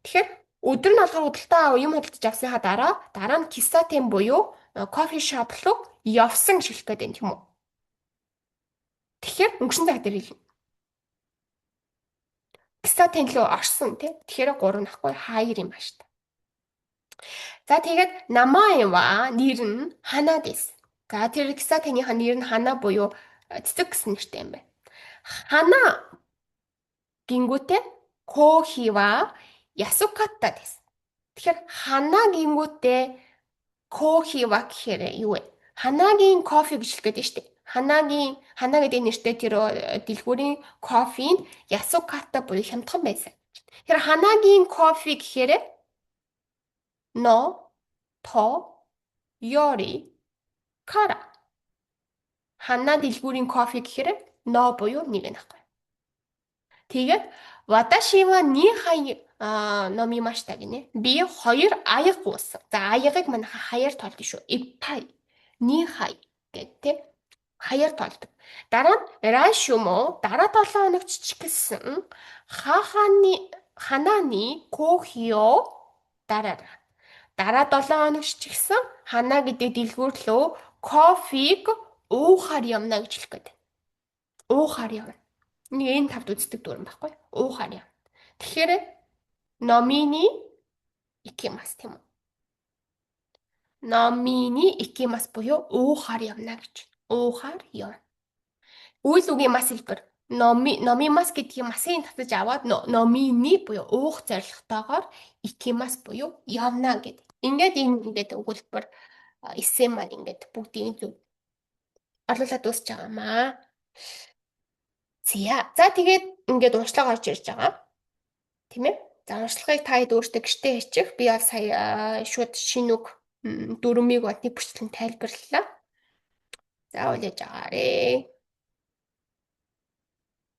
Тэгэхээр өдөр нь алгаар худалдаа юм худалдаж авсныхаа дараа дараа нь 喫茶店 буюу coffee shop руу явсан гэж хэлэх гээд байна, тийм үү? Тэгэхээр өнгөрсөн цаг дээр хэлнэ. 喫茶店 руу орсон, тий. Тэгэхээр 3 нахгүй 入りました. За, тэгээд 名前は нэр нь 花です. За, тэр 喫茶店 ийнхаа нэр нь 花 буюу цэцэг гэсэн нэртэй юм байна. 花 гингүүтээ コーヒーは安かったです. Тэгэхээр 花 гингүүтээ コーヒーは гэхээр юу вэ? 花гийн кофе гэж хэлэх гээд байна шүү дээ. 花гийн 花 гэдэг нэртэй тэр дэлгүүрийн кофенд 安かった буюу хямдхан байсан. Тэгэхээр 花гийн кофе гэхээр のとよりから 花 дэлгүүрийн кофе гэхээр の буюу нэг нахгүй. Тэгээд 私は二杯飲みました гинэ. Би хоёр аяга уусан. За, аягыг манайха хаяар тоолдог шүү. 一杯, 二杯 гэдэг, тэ. Хаяар тоолдог. Дараа нь 来週も дараа 7 хоногт ч гэсэн 母に花にコーヒーを дараа дараа 7 хоногт ч гэсэн 花 гэдэг дэлгүүр лөө кофег уухаар явна гэж хэлэх гээд. Уухаар явна. Нэг энэ тавд үздэг дүрэм байхгүй. Уухаар явна. Тэгэхээр 飲みに行きます, тийм үү? 飲みに行きます буюу уухаар явна гэж. Уухаар явна. Үйл үгийн ます хэлбэр 飲み飲みます гэдгийг ますыг татаж аваад 飲みに буюу уух зорилготойгоор 行きます буюу явна гэдэг. Ингээд энэ ингээд өгүүлбэр эссе маань ингээд бүгдийг зөв орлуулаад дуусч байгаа маа. За. За, тэгээд ингээд уншлага орж ирж байгаа. Тийм ээ? За, уншлагыг та хэд өөртөө гэртээ хийчих. Би бол сая шууд шинэ үг дүрмийг бол нэг бүрчлэн тайлбарлалаа. За, хүлээж аваарэ.